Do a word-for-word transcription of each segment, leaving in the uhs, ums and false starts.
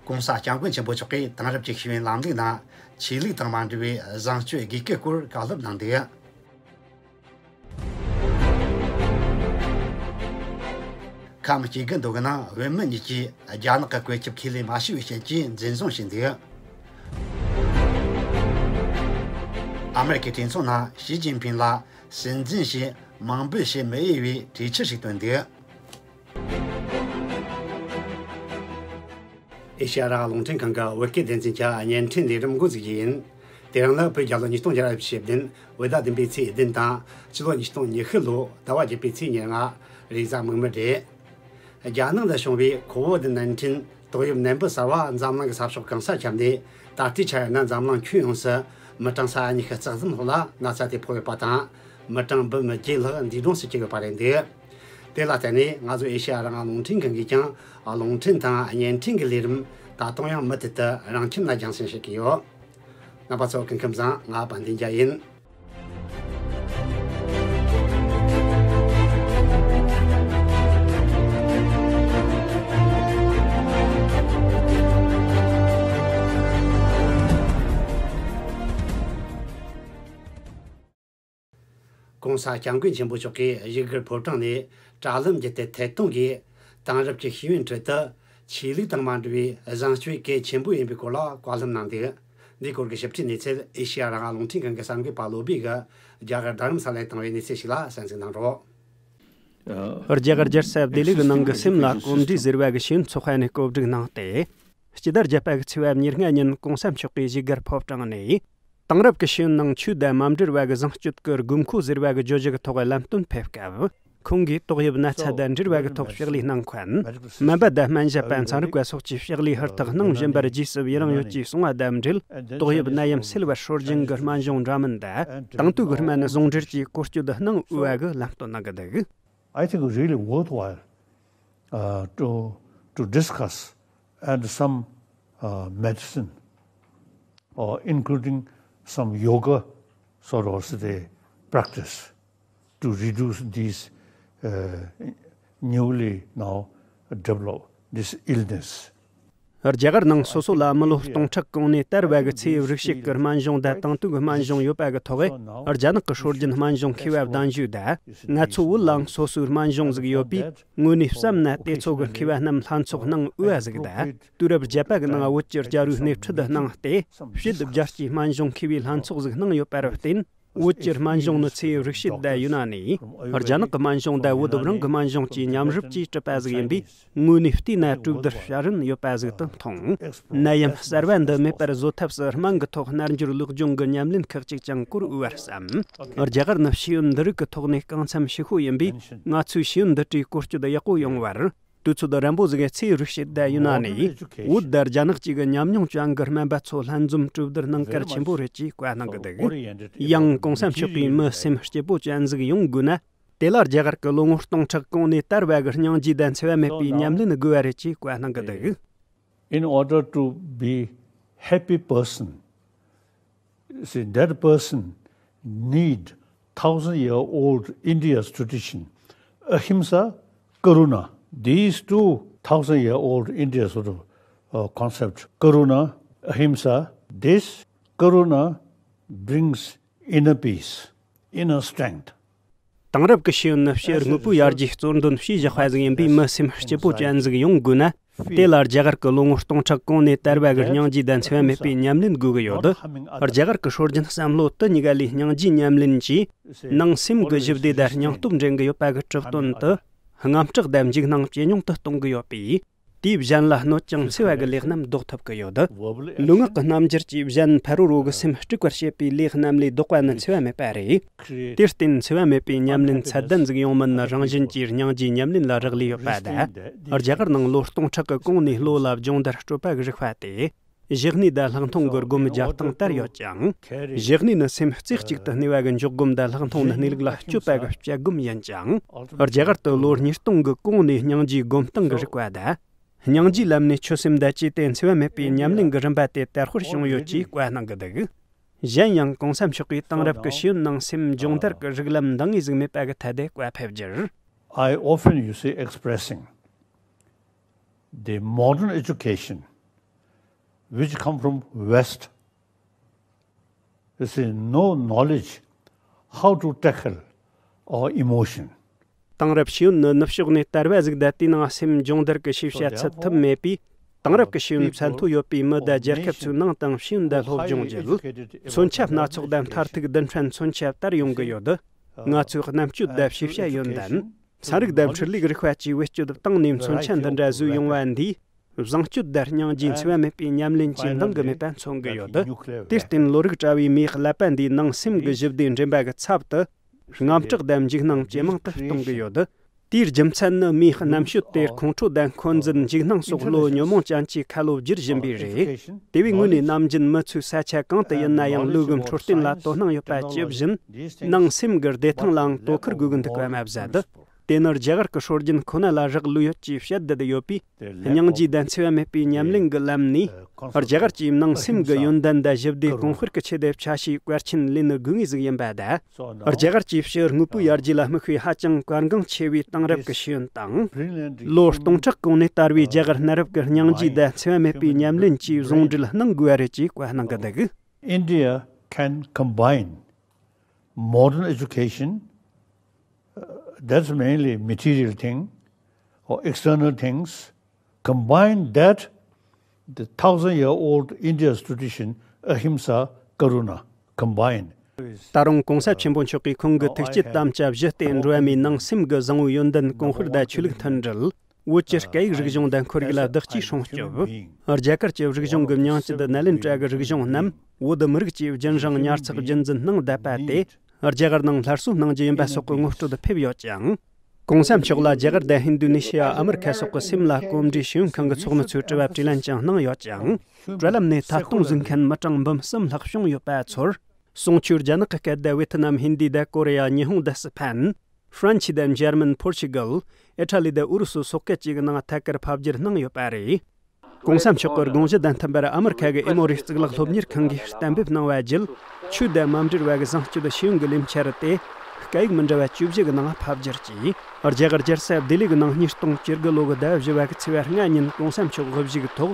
༸གོང་ས་༸སྐྱབས་མགོན་ཆེན་པོ་མཆོག་གིས་དེང་རབས་ཀྱི་ཤེས་ཡོན་ལམ་ལུགས་ནང་ཆོས་ལུགས་དང་མ་འབྲེལ་བའི་བཟང་སྤྱོད་དགེ་རྒན་སྐོར་བཀའ་སློབ་གནང་འདུག་ཁམས་སྐྱེ་རྒུ་མདོ་གི་ནང་བོད་མི་གཉིས་ཀྱིས་རྒྱ་ནག་གི་བཀོད་ཁྱབ་ཁས་ལེན་མ་བྱས་པའི་རྐྱེན་གྱིས་འཛིན་བཟུང་བྱས་འདུག་ཨ་མེ་རི་ཁའི་གྲོས་ཚོགས་ནང་ཞི་ཅིན་ཕིང་ལ་སྲིད་འཛིན་ཞེས་མིང་འབོད་བྱེད་མི་འོས་པའི་གྲོས་ཆོད་ཞིག་བཏོན་འདུག་ཨེ་ཤེ་ཡ་རང་དབང་རླུང་འཕྲིན་ཁང་གི་བོད་སྐད་སྡེ་ཚན་གྱི་བརྙན་འཕྲིན་ལས་རིམ་འགོ་འཛུགས་རྒྱུ་ཡིན། དེ་རིང་ནི་བོད་རྒྱལ་ལོ་ཉིས་སྟོང་བརྒྱ་ར་བཞི་བདུན་བོད་ཟླ་བདུན་པའི་ཚེས་བདུན་དང་ཕྱི་ལོ་ཉིས་སྟོང་ཉི་ཤུ་ལོ་ཟླ་བ་བརྒྱད་པའི་ཚེས་ཉེར་ལྔ་རེས་གཟའ་མིག་དམར་རེད། རྒྱ་ནག་ལ་བྱུང་བའི་ཁོ་ཝི་ཌི་ནའིན་ཊིན་ཏོག་དབྱིབས་ནད་འབུ་གསར་བ་འཛམ་གླིང་གི་ས་ཕྱོགས་གང་སར་ཁྱབ་ནས། ད་ལྟའི་ཆར་ཡིན་ན་འཛམ་གླིང་ཁྱོན་ཡོངས་སུ་མི་གྲངས་ས་ཡ་ཉི་ཤུ་རྩ་གསུམ་ལྷག་ལ་ན་ཚ་དེ་ཕོག་ཡོད་པ་དང་། མི་གྲངས་འབུམ་བརྒྱད་ལྷག་འདས་གྲོངས་སུ་གྱུར་ཡོད་པ་རེད་འདུག་དེ་ལ་བརྟེན་ནས་ང་ཚོ་ཨེ་ཤེ་ཡ་རང་དབང་རླུང་འཕྲིན་ཁང་གིས་ཀྱང་རླུང་འཕྲིན་དང་བརྙན་འཕྲིན་གྱི་ལས་རིམ་ད་དུང་ཡང་མུ་མཐུད་དུ་རང་ཁྱིམ་ལ་རྒྱང་སྲིང་བྱེད་ཀྱི་ཡོད། རྣམ་པ་ཚོ་སྐུ་ཁམས་བཟང་། ང་དཔལ་ལྡན་རྒྱལ་ཡིན། ༸གོང་ས་༸སྐྱབས་མགོན་ཆེན་པོ་མཆོག་གིས་བཞུགས་སྒར་ཕོ་བྲང་ནས་དྲ་ལམ་བརྒྱུད་དེ་ཐད་གཏོང་གིས་དེང་རབས་ཀྱི་ཤེས་ཡོན་ཁྲོད་དུ་ཆོས་ལུགས་དང་མ་འབྲེལ་བའི་བཟང་སྤྱོད་གལ་ཆེན་པོ་ཡིན་པའི་སྐོར་ལ་བཀའ་སློབ་གནང་འདུག་འདིའི་སྐོར་གྱི་ཞིབ་ཕྲའི་གནས་ཚུལ་ཨེ་ཤེ་ཡ་རང་དབང་རླུང་འཕྲིན་ཁང་གི་གསར་འགོད་པ་བློ་བྷེ་གིས་རྒྱ་གར་རྡ་རམ་ས་ལར་བཏང་བའི་གནས་ཚུལ་ཞིག་ལ་གསན་གཟིགས་གནང་རོགས། རྒྱ་གར་རྒྱལ་ས་ལྡི་ལི་གི་ནང་གི་སེམས་ལ་གོམས་འདྲིས་ཟེར་བ་གི་ཤེས་ཡོན་ཚོགས་པ་ནས་བཀོད་སྒྲིག་གནང་སྟེ། སྤྱི་ཟླ་བརྒྱད་པ་གི་ཚེས་པ་ཉེར་ལྔ་ཉིན་གོང་ས་མཆོག་གིས་བཞུགས་སྒར་ཕོ་བྲང་ནས། དེང་རབས་ཀྱི་ཤེས་ཡོན་ནང་ཆོས་དང་མ་འབྲེལ་བ་གི་བཟང་སྤྱོད་ཀྱི་དགོས་མཁོ་ཟེར་བ་གི་བརྗོད་གཞི་གི་ཐོག་ལམ་སྟོན་ཕེབས་སྐབས། ཁོང་གིས་ཏོག་དབྱིབས་ན་ཚ་དང་འབྲེལ་བ་གི་ཐོག་ཕྱག་ལས་གནང་མཁན། སྨན་པ་དང་སྨན་ཞབས་པ་ཚན་རིག་པ་སོགས་ཀྱི་ཕྱག་ལས་ཧུར་ཐག་གནང་བཞིན་པར་རྗེས་སུ་ཡི་རང་ཡོད་ཅེས་གསུངས་པ་དང་འབྲེལ། ཏོག་དབྱིབས་ནད་ཡམས་སེལ་བར་སྲོལ་རྒྱུན་གྱི་སྨན་གཞུང་འདྲ་མིན་དང་། དེང་དུས་ཀྱི་སྨན་ཟུང་འབྲེལ་གྱིས་བཀོལ་སྤྱོད་གནང་འོས་པ་གི་ལམ་སྟོན་གནང་གི་འདུག I think really worthwhile, uh, to, to discuss and some, uh, medicine, or including some yoga sort of the practice to reduce these, uh, newly now developed this illness. རྒྱ་གར་ནང་སོ་སོ་ལ་མི་ལོ་སྟོང་ཕྲག་གོང་ནས་དར་བ་གི་ཚེ་ཡི་རིགས་ཤིག་གི་སྨན་གཞུང་དང་དེང་དུས་ཀྱི་སྨན་གཞུང་ཡོད་པ་གི་ཐོག་རྒྱ་ནག་གི་སྲོལ་རྒྱུན་སྨན་གཞུང་མཁས་པ་གདན་ཞུས་དང་། ང་ཚོ་བོད་ལའང་སོ་སོའི་སྨན་གཞུང་ཟིག་ཡོད་པས། དངོས་གནས་བསམ་ན་དེ་ཚོ་གི་མཁས་པ་རྣམས་ལྷན་ཚོགས་གནང་འོས་པ་ཟིག་དང་། དུས་རབས་བརྒྱད་པ་གི་ནང་བོད་ཀྱི་རྒྱལ་པོའི་སྣེ་ཁྲིད་དུ་གནང་སྟེ། ཕྱིས་རྒྱལ་སྤྱིའི་སྨན་གཞུང་མཁས་པའི་ལྷན་ཚོགས་ཟིག་གནང་ཡོད་པར་བརྟེན། བོད་ཀྱི་སྨན་གཞུང་ནི་ཚེ་ཡི་རིགས་ཤིག་དང་ཡུན་ནན་ནས་རྒྱ་ནག་གི་སྨན་གཞུང་དང་བོད་བོད་རང་གི་སྨན་གཞུང་བཅས་མཉམ་རུབ་ཀྱིས་གྲུབ་པ་ཟིག་ཡིན་པས། དངོས་གནས་བལྟས་ན་གྲོས་བསྡུར་བྱ་རིན་ཡོད་པ་ཟིག་ཏུ་མཐོང་། ནད་ཡམས་གསར་བ་འདི་མེད་པར་བཟོ་ཐབས་སུ་སྨན་གྱི་ཐོག་རྣལ་འབྱོར་ལེགས་སྦྱོང་གི་ཉམས་ལེན་ཁག་ཅིག་ཀྱང་བཀོལ་འོས་པར་བསམ། རྒྱ་གར་ནི་ཤེས་ཡོན་འདི་རིགས་ཀྱི་ཐོག་ནས་རྐང་འཚམ་ཕྱི་ཤོས་ཡིན་པས། ང་ཚོས་ཤེས་ཡོན་འདི་བྲིས་བཀོལ་སྤྱོད་ཡག་པོ་ཡོང་བར། དུས་ཚོད་རན་པོ་ཟིག་གི་ཚེ་རིགས་ཤིག་བསྡད་ཡོད་ན་ནི། བོད་དང་རྒྱ་ནག་གཅིག་གི་ཉམས་མྱོང་ཅན་གྱི་སྨན་པ་ཚོ་ལྷན་འཛོམས་གྲོས་བསྡུར་གནང་གལ་ཆེན་པོ་རེད་ཅེས་བཀའ་གནང་གི་འདུག་ཡང་གོང་ས་མཆོག་གིས་མི་སེམས་སྐྱིད་པོ་ཅན་ཟིག་ཡོང་དགོས་ན། དེ་ལ་རྒྱ་གར་གྱི་ལོ་ངོ་སྟོང་ཕྲག་གོང་ནས་དར་བ་གི་སྙིང་རྗེ་དང་འཚེ་བ་མེད་པའི་ཉམས་ལེན་དགོས་པ་རེད་ཅེས་བཀའ་གནང་གི་འདུག In order to be happy person, see, that person need thousand year old India's tradition, ahimsa, karuna. These two thousand year old India's sort of, uh, concept, karuna, ahimsa, this karuna brings inner peace, inner strength. དེང་རབས་ཀྱི་ཤེས་ཡོན་ནི་ཕྱི་དངོས་པོའི་ཡར་རྒྱས་གཙོར་འདོན་བྱས་བཞག་པ་ཟིག་ཡིན་པས། མི་སེམས་སྐྱིད་པོ་ཅན་ཟིག་ཡོང་དགོས་ན། དེ་ལ་རྒྱ་གར་གྱི་ལོ་ངོ་སྟོང་ཕྲག་གོང་ནས་དར་བ་གི་སྙིང་རྗེ་དང་འཚེ་བ་མེད་པའི་ཉམས་ལེན་དགོས་ཀྱི་ཡོད། རྒྱ་གར་གྱི་སྲོལ་རྒྱུན་བསམ་བློ་དེ་གཉིས་ཀ་ལས་སྙིང་རྗེའི་ཉམས་ལེན་གྱིས་ནང་སེམས་ཀྱི་ཞི་བདེ་དང་སྙིང་སྟོབས་འདྲེན་གྱི་ཡོད་པ་གི་གྲུབ་དོན་དེ། དངངས་སྐྲག་དང་འཇིགས་སྣང་ཇེ་ཉུང་དུ་གཏོང་གི་ཡོད་པས། དེས་གཞན་ལ་གནོད་ཅིང་འཚེ་བ་གི་ལས་རྣམས་ཟློག་ཐུབ་ཀྱི་ཡོད། ལུས་ངག་གི་རྣམ་འགྱུར་གྱིས་གཞན་ཕ་རོལ་པོ་གི་སེམས་དཀྲུག་པར་བྱེད་པའི་ལས་རྣམས་ལས་ལྡོག་པ་ནི་འཚེ་བ་མེད་པ་རེད། དེར་བརྟེན་འཚེ་བ་མེད་པའི་ཉམས་ལེན་ཚད་ལྡན་ཟིག་ཡོང་མིན་ནི་རང་བཞིན་གྱིས་སྙིང་རྗེའི་ཉམས་ལེན་ལ་རག་ལས་ཡོད་པ་དང་། རྒྱ་གར་ནང་ལོ་སྟོང་ཕྲག་གི་གོང་ནས་བློ་ལ་སྦྱོང་བརྡར་སྤྲོད་པ་གི་རིགས་པ་སྟེ། གཞི་གནས་དང་ལྷག་མཐོང་གི་སྒོམ་རྒྱབ་སྟངས་དར་ཡོད་ཅིང་། གཞི་གནས་ནི་སེམས་རྩེ་གཅིག་ཏུ་གནས་པ་གི་འཇོག་སྒོམ་དང་ལྷག་མཐོང་ནི་གནས་ལུགས་ལ་དཔྱོད་པ་གི་དཔྱད་སྒོམ་ཡིན་ཅིང་། རྒྱ་གར་དུ་ལོ་ཉིས་སྟོང་གི་གོང་ནས་སྙིང་རྗེའི་སྒོམ་སྟངས་ཀྱི་རིགས་པ་དང་། སྙིང་རྗེའི་ལམ་ནས་ཆོས་སེམས་དང་བཅས་ཏེ་འཚེ་བ་མེད་པའི་ཉམས་ལེན་གྱི་རིམ་པ་དེ་དར་སྤེལ་བྱུང་ཡོད་ཅེས་བཀའ་གནང་གི་འདུག་གཞན་ཡང་གོང་ས་མཆོག་གིས་དེང་རབས་ཀྱི་ཤེས་ཡོན་ནང་སེམས་སྦྱོང་བརྡར་གྱི་རིགས་ལམ་འདང་ངེས་ཟིག་མེད་པ་གི་ཐད་དེ་བཀའ་ཕེབས་རྒྱུར། I often, you see, expressing the modern education which come from West, you see, no knowledge how to tackle our emotion. དེང་རབས་ཤེས་ཡོན་ནི་ནུབ་ཕྱོགས་ནས་དར་བ་ཟིག་བསྡད་དེའི་ནང་སེམས་སྦྱོང་བརྡར་གྱི་ཤེས་བྱ་ཚུད་ཐུབ་མེད་པས། དེང་རབས་ཀྱི་ཤེས་ཡོན་ཚད་མཐོ་ཡོད་པའི་མི་དང་རྒྱལ་ཁབ་ཚོའི་ནང་དང་ཤེས་ཡོན་དང་སློབ་སྦྱོང་བརྒྱུད། མཚོན་ཆ་སྣ་ཚོགས་དང་མཐར་ཐུག་རྡུལ་ཕྲན་མཚོན་ཆ་ལྟར་ཡོང་གི་ཡོད། ང་ཚོས་རྣམ་དཔྱོད་དང་ཤེས་བྱ་ཡོན་ཏན། ཚན་རིག་དང་འཕྲུལ་ལས་རིག་པ་བཅས་བེད་སྤྱོད་བཏང་ནས་མཚོན་ཆ་འདི་འདྲ་བཟོས་ཡོང་བ་འདིས། བཟང་སྤྱོད་དང་སྙིང་རྗེ་འཚེ་བ་མེད་པའི་ཉམས་ལེན་གྱིས་འདང་གི་མེད་པ་མཚོན་གྱི་ཡོད། དེར་བརྟེན་བློ་རིག་བཀྲ་བའི་མིའི་ཀླད་པ་འདིའི་ནང་སེམས་ཀྱི་ཞི་བདེ་འདྲེན་པ་གི་ཚབ་ཏུ། དངངས་སྐྲག་དང་འཇིགས་སྣང་ཇེ་མང་དུ་གཏོང་གི་ཡོད། དེའི་རྒྱུ་མཚན་ནི་མིའི་རྣམ་དཔྱོད་དེ་ཁོང་ཁྲོ་དང་འཁོན་འཛིན་འཇིགས་སྣང་སོགས་བློ་ཉོན་མོངས་ཅན་གྱི་ཁ་ལོ་བསྒྱུར་བཞིན་པས་རེད། དེ་བས་སྔོན་ནས་ནམ་རྒྱུན་མི་ཚོས་ས་ཆ་གང་དུ་ཡིན་ན་ཡང་ལུས་ཀྱི་འཕྲོད་བསྟེན་ལ་དོ་སྣང་ཡོད་པ་ཇི་བཞིན། ནང་སེམས་ཀྱི་བདེ་ཐང་ལའང་དོ་ཁུར་དགོས་ཀྱི་འདུག་པ་མ་ཟད། དེ་ནི་རྒྱ་གར་གྱི་སྲོལ་རྒྱུན་ཁོ་ན་ལ་རག་ལུས་ཡོད་ཅེས་བཤད་བསྡད་ཡོད་པས། སྙིང་རྗེ་དང་འཚེ་བ་མེད་པའི་ཉམས་ལེན་གྱི་ལམ་ནས། རྒྱ་གར་གྱི་ནང་སེམས་ཀྱི་ཡོན་ཏན་དང་ཞི་བདེ་གོང་སྤེལ་གྱི་ཆེད་དུ་ཕྱྭ་ཞིག་བཀའ་ཆིན་ལེན་ནི་དགོས་ངེས་ཟིག་ཡིན་པ་དང་། རྒྱ་གར་གྱི་ཕྱི་དངོས་པོའི་ཡར་རྒྱས་ལ་དམིགས་པའི་ཧ་ཅང་གལ་འགངས་ཆེ་བའི་དེང་རབས་ཀྱི་ཤེས་ཡོན་དང་། ལོ་སྟོང་ཕྲག་གོང་ནས་དར་བའི་རྒྱ་གར་གནའ་རབས་ཀྱི་སྙིང་རྗེ་དང་འཚེ་བ་མེད་པའི་ཉམས་ལེན་གྱིས་ཟུང་འབྲེལ་གནང་དགོས་པ་རེད་ཅེས་བཀའ་གནང་གི་འདུག། India can combine modern education, uh, that's mainly material thing or external things, combine that the thousand year old India's tradition, ahimsa, karuna, combine. ད་རུང་གོང་ས་ཆེན་པོ་མཆོག་གིས་ཁོང་གི་ཐུགས་བསྐྱེད་དམ་བཅའ་བཞི་སྟེ་འགྲོ་བ་མིའི་ནང་སེམས་ཀྱི་བཟང་བོའི་ཡོན་ཏན་གོང་སྤེལ་དང་ཆོས་ལུགས་མཐུན་སྒྲིལ། བོད་ཀྱི་སྐད་ཡིག་རིག་གཞུང་དང་ཁོར་ཡུག་ལ་བདག་གཅེས་སྲུང་སྐྱོབ། རྒྱ་གར་གྱི་རིག་གཞུང་གི་མྱིང་སྐྱོན་དུ་ནཱ་ལེནྡྲ་གི་རིག་གཞུང་རྣམས་བོད་མི་རིགས་ཀྱི་རྒྱུན་རིང་ཉར་ཚགས་རྒྱུན་འཛིན་གནང་བསྡད་པ་དེ། རྒྱ་གར་ནང་སླར་གསོ་གནང་རྒྱུ་ཡིན་པ་སོགས་ཀྱི་ངོ་སྤྲོད་ཕེབས་ཡོད་ཅིང་། གོང་ས་མཆོག་ལ་རྒྱ་གར་དང་ཧིན་རྡུ་ནི་ཤི་ཡ། ཨ་མི་རི་ཁ་སོགས་ཀྱི་སེམས་ལ་གོམས་འདྲིས་ཤེས་ཡོན་ཁང་གི་ཚོགས་མི་ཚོས་དྲི་བ་དྲིས་ལན་ཀྱང་གནང་ཡོད་ཅིང་། བགྲོད་ལམ་ནས་ཐད་གཏོང་གཟིགས་མཁན་མི་གྲངས་འབུམ་གསུམ་ལྷག་བྱུང་ཡོད་པ་ཚོར། གསུང་ཆོས་རྒྱ་ནག་གི་སྐད་དང་ཝེ་ཐི་ནམ། ཧིན་དི་དང་ཀོ་རི་ཡ། ཉི་ཧོང་དང་སི་ཕན། ཧྥ་རན་ཆི་དང་འཇར་མན། པོར་ཆུ་གལ། ཨི་ཊ་ལི་དང་ཨུ་རུ་སུ་སོགས་སྐད་ཅིག་གི་ནང་ཐད་ཀར་ཕབ་བསྒྱུར་གནང་ཡོད་པ་རེད། གོང་ས་མཆོག་གི་དགོངས་གཞི་དང་མཐུན་པར་ཨ་མི་རི་ཁ་གི་ཨེ་མོ་རི་གཙུག་ལག་སློབ་གཉེར་ཁང་གིས་གཏན་འབེབས་གནང་བ་བརྒྱུད། ཆོས་དང་མ་འབྲེལ་བ་གི་བཟང་སྤྱོད་ཤེས་ཡོན་གྱི་ལས་འཆར་དེ། སྐད་ཡིག་མི་འདྲ་བ་བཅུ་བཞི་གི་ནང་ཕབ་བསྒྱུར་གྱིས། རྒྱ་གར་རྒྱལ་ས་ལྡི་ལི་གི་ནང་ཉིས་སྟོང་བཅུ་དགུ་ལོ་གི་ཟླ་བཞི་བ་གི་ཚེས་པ་ལྔ་ཉིན་གོང་ས་མཆོག་དབུ་བཞུགས་ཐོག་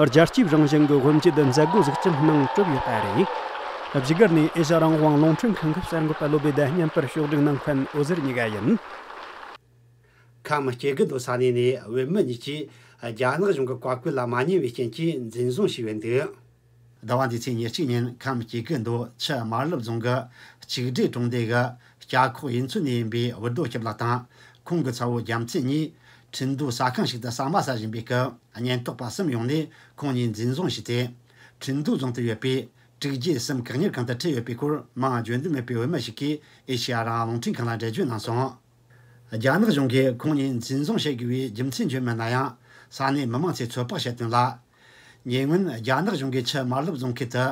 རྒྱལ་གཅེས་རང་བཞིན་གྱི་དབུ་འབྱེད་མཛད་སྒོ་ཟིག་ཀྱང་གནང་གྲུབ་ཡོད་པ་རེད། བཞུགས་སྒར་ནས་ཨེ་ཤ་རང་དབང་རླུང་འཕྲིན་ཁང་གི་གསར་འགོད་པ་བློ་བདེ་དང་བརྙན་པར་ཕྱོགས་སྒྲིག་གནང་མཁན་འོད་ཟེར་གཉིས་ཀ་ཡིན། ཁམས་སྐྱེ་རྒུ་མདོ་ས་གནས་ནས་བོད་མི་གཉིས་ཀྱིས་རྒྱ་ནག་གཞུང་གི་བཀའ་བཀོད་ལ་མ་ཉན་པའི་རྐྱེན་གྱིས་འཛིན་བཟུང་བྱས་ཡོད་འདུག། ཟླ་བ་འདིའི་ཚེས་ཉེར་གཅིག་ཉིན་ཁམས་སྐྱེ་རྒུ་མདོ་ཆུ་དམར་ལེབ་རྫོང་གི་གཅིག་སྒྲིལ་གྲོང་སྡེ་གི་སྐྱ་ཁོག་གཡུས་ཚོ་ནས་ཡིན་པའི་བུ་རྡོ་སྐྱིབ་ལགས་དང་ཁོང་གི་ཚ་བོ་རྒྱལ་མཚན་གཉིས་ཁྲིན་ཏུའུ་ཟ་ཁང་ཞིག་ཏུ་ཟ་མ་ཟ་བཞིན་པའི་སྐབས། ཉེན་རྟོག་པ་གསུམ་ཡོང་ནས་ཁོང་གཉིས་འཛིན་བཟུང་བྱས་ཏེ། ཁྲིན་ཏུའུ་རྫོང་དུ་ཡོད་པའི་དྲུག་བརྒྱད་གསུམ་བཀག་ཉར་ཁང་དུ་ཁྲིད་ཡོད་པའི་སྐོར་མིང་བརྗོད་འདོད་མེད་པའི་བོད་མི་ཞིག་གིས་ཨེ་ཤེ་ཡ་རང་དབང་རླུང་འཕྲིན་ཁང་ལ་འགྲེལ་བརྗོད་གནང་སོང་། རྒྱ་ནག་གཞུང་གིས་ཁོང་གཉིས་འཛིན་བཟུང་བྱེད་དགོས་པའི་རྒྱུ་མཚན་བརྗོད་མེད་ན་ཡང་། ས་གནས་མི་མང་ཚོས་ཚོད་དཔག་བྱས་དོན་ལ། ཉེ་སྔོན་རྒྱ་ནག་གཞུང་གིས་ཆུ་དམར་ལེབ་རྫོང་ཁུལ་དུ་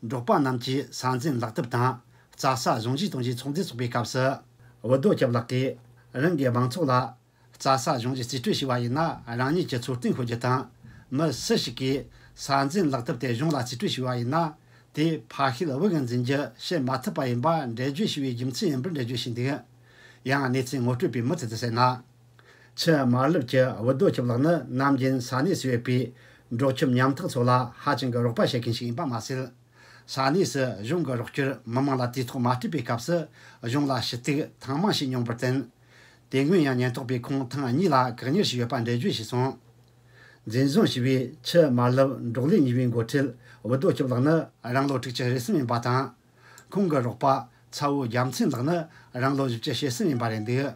འབྲོག་པ་རྣམས་ཀྱིས་ས་འཛིན་ལག་དེབ་དང་རྩྭ་ས་གཞུང་བཞེས་གཏོང་རྒྱུའི་ཚོགས་འདུ་འཚོགས་པའི་སྐབས་སུ། བུ་རྡོ་སྐྱིབ་ལགས་ཀྱིས་རང་གི་མང་ཚོགས་ལ་རྩྭ་ས་གཞུང་བཞེས་རྩིས་སྤྲོད་བྱས་པ་ཡིན་ན་རང་ཉིད་ཀྱི་འཚོ་རྟེན་ཤོར་རྒྱུ་དང་། མི་སུ་ཞིག་གིས་ས་འཛིན་ལག་དེབ་དེ་གཞུང་ལ་རྩིས་སྤྲོད་བྱས་པ་ཡིན་ན། དེ་ཕ་ཤུལ་བུ་གིས་འཛིན་རྒྱུ་བྱེད་མ་ཐུབ་པ་ཡིན་པ་འགྲེལ་བརྗོད་བྱས་པའི་རྒྱུ་མཚན་ཡིན་པར་འགྲེལ་བརྗོད་བྱས་འདུག། ཡང་གནས་ཚུལ་ངོ་སྤྲོད་པས་མུ་མཐུད་དུ་གསལ་ན། ཆུ་དམར་ལེབ་ཀྱི་བུ་རྡོ་སྐྱིབ་ལགས་ནི་ནམ་རྒྱུན་ས་གནས་སུ་ཡོད་པའི་འབྲོག་ཁྱིམ་ཉམ་ཐག་ཚོ་ལ་ཧ་ཅང་གི་རོགས་པ་བྱེད་མཁན་ཞིག་ཡིན་པ་མ་ཟད། ས་གནས་སུ་གཞུང་གི་རོགས་སྐྱོར་མི་མང་ལ་དུས་ཐོག་མ་སྤྲད་པའི་སྐབས་སུ་གཞུང་ལ་ཞུ་གཏུག་ཐེངས་མང་ཞིག་མྱོང་བར་བརྟེན། དེ་སྔོན་ཡང་ཉེན་རྟོག་པས་ཁོང་ཐེངས་གཉིས་ལ་བཀག་ཉར་བྱས་ཡོད་པ་འགྲེལ་བརྗོད་བྱས་སོང་། འཛིན་བཟུང་བྱས་པའི་ཆུ་དམར་ལེབ་འབྲོག་ལས་གཉིས་པའི་འགོ་ཁྲིད་བུ་རྡོ་སྐྱིབ་ལགས་ནི་རང་ལོ་དྲུག་ཅུ་རེ་གསུམ་ཡིན་པ་དང་། ཁོང་གི་རོགས་པ་ཚ་བོ་རྒྱལ་མཚན་ལགས་ནི་རང་ལོ་བཞི་བཅུ་ཞེ་གསུམ་ཡིན་པ་རེད་འདུག།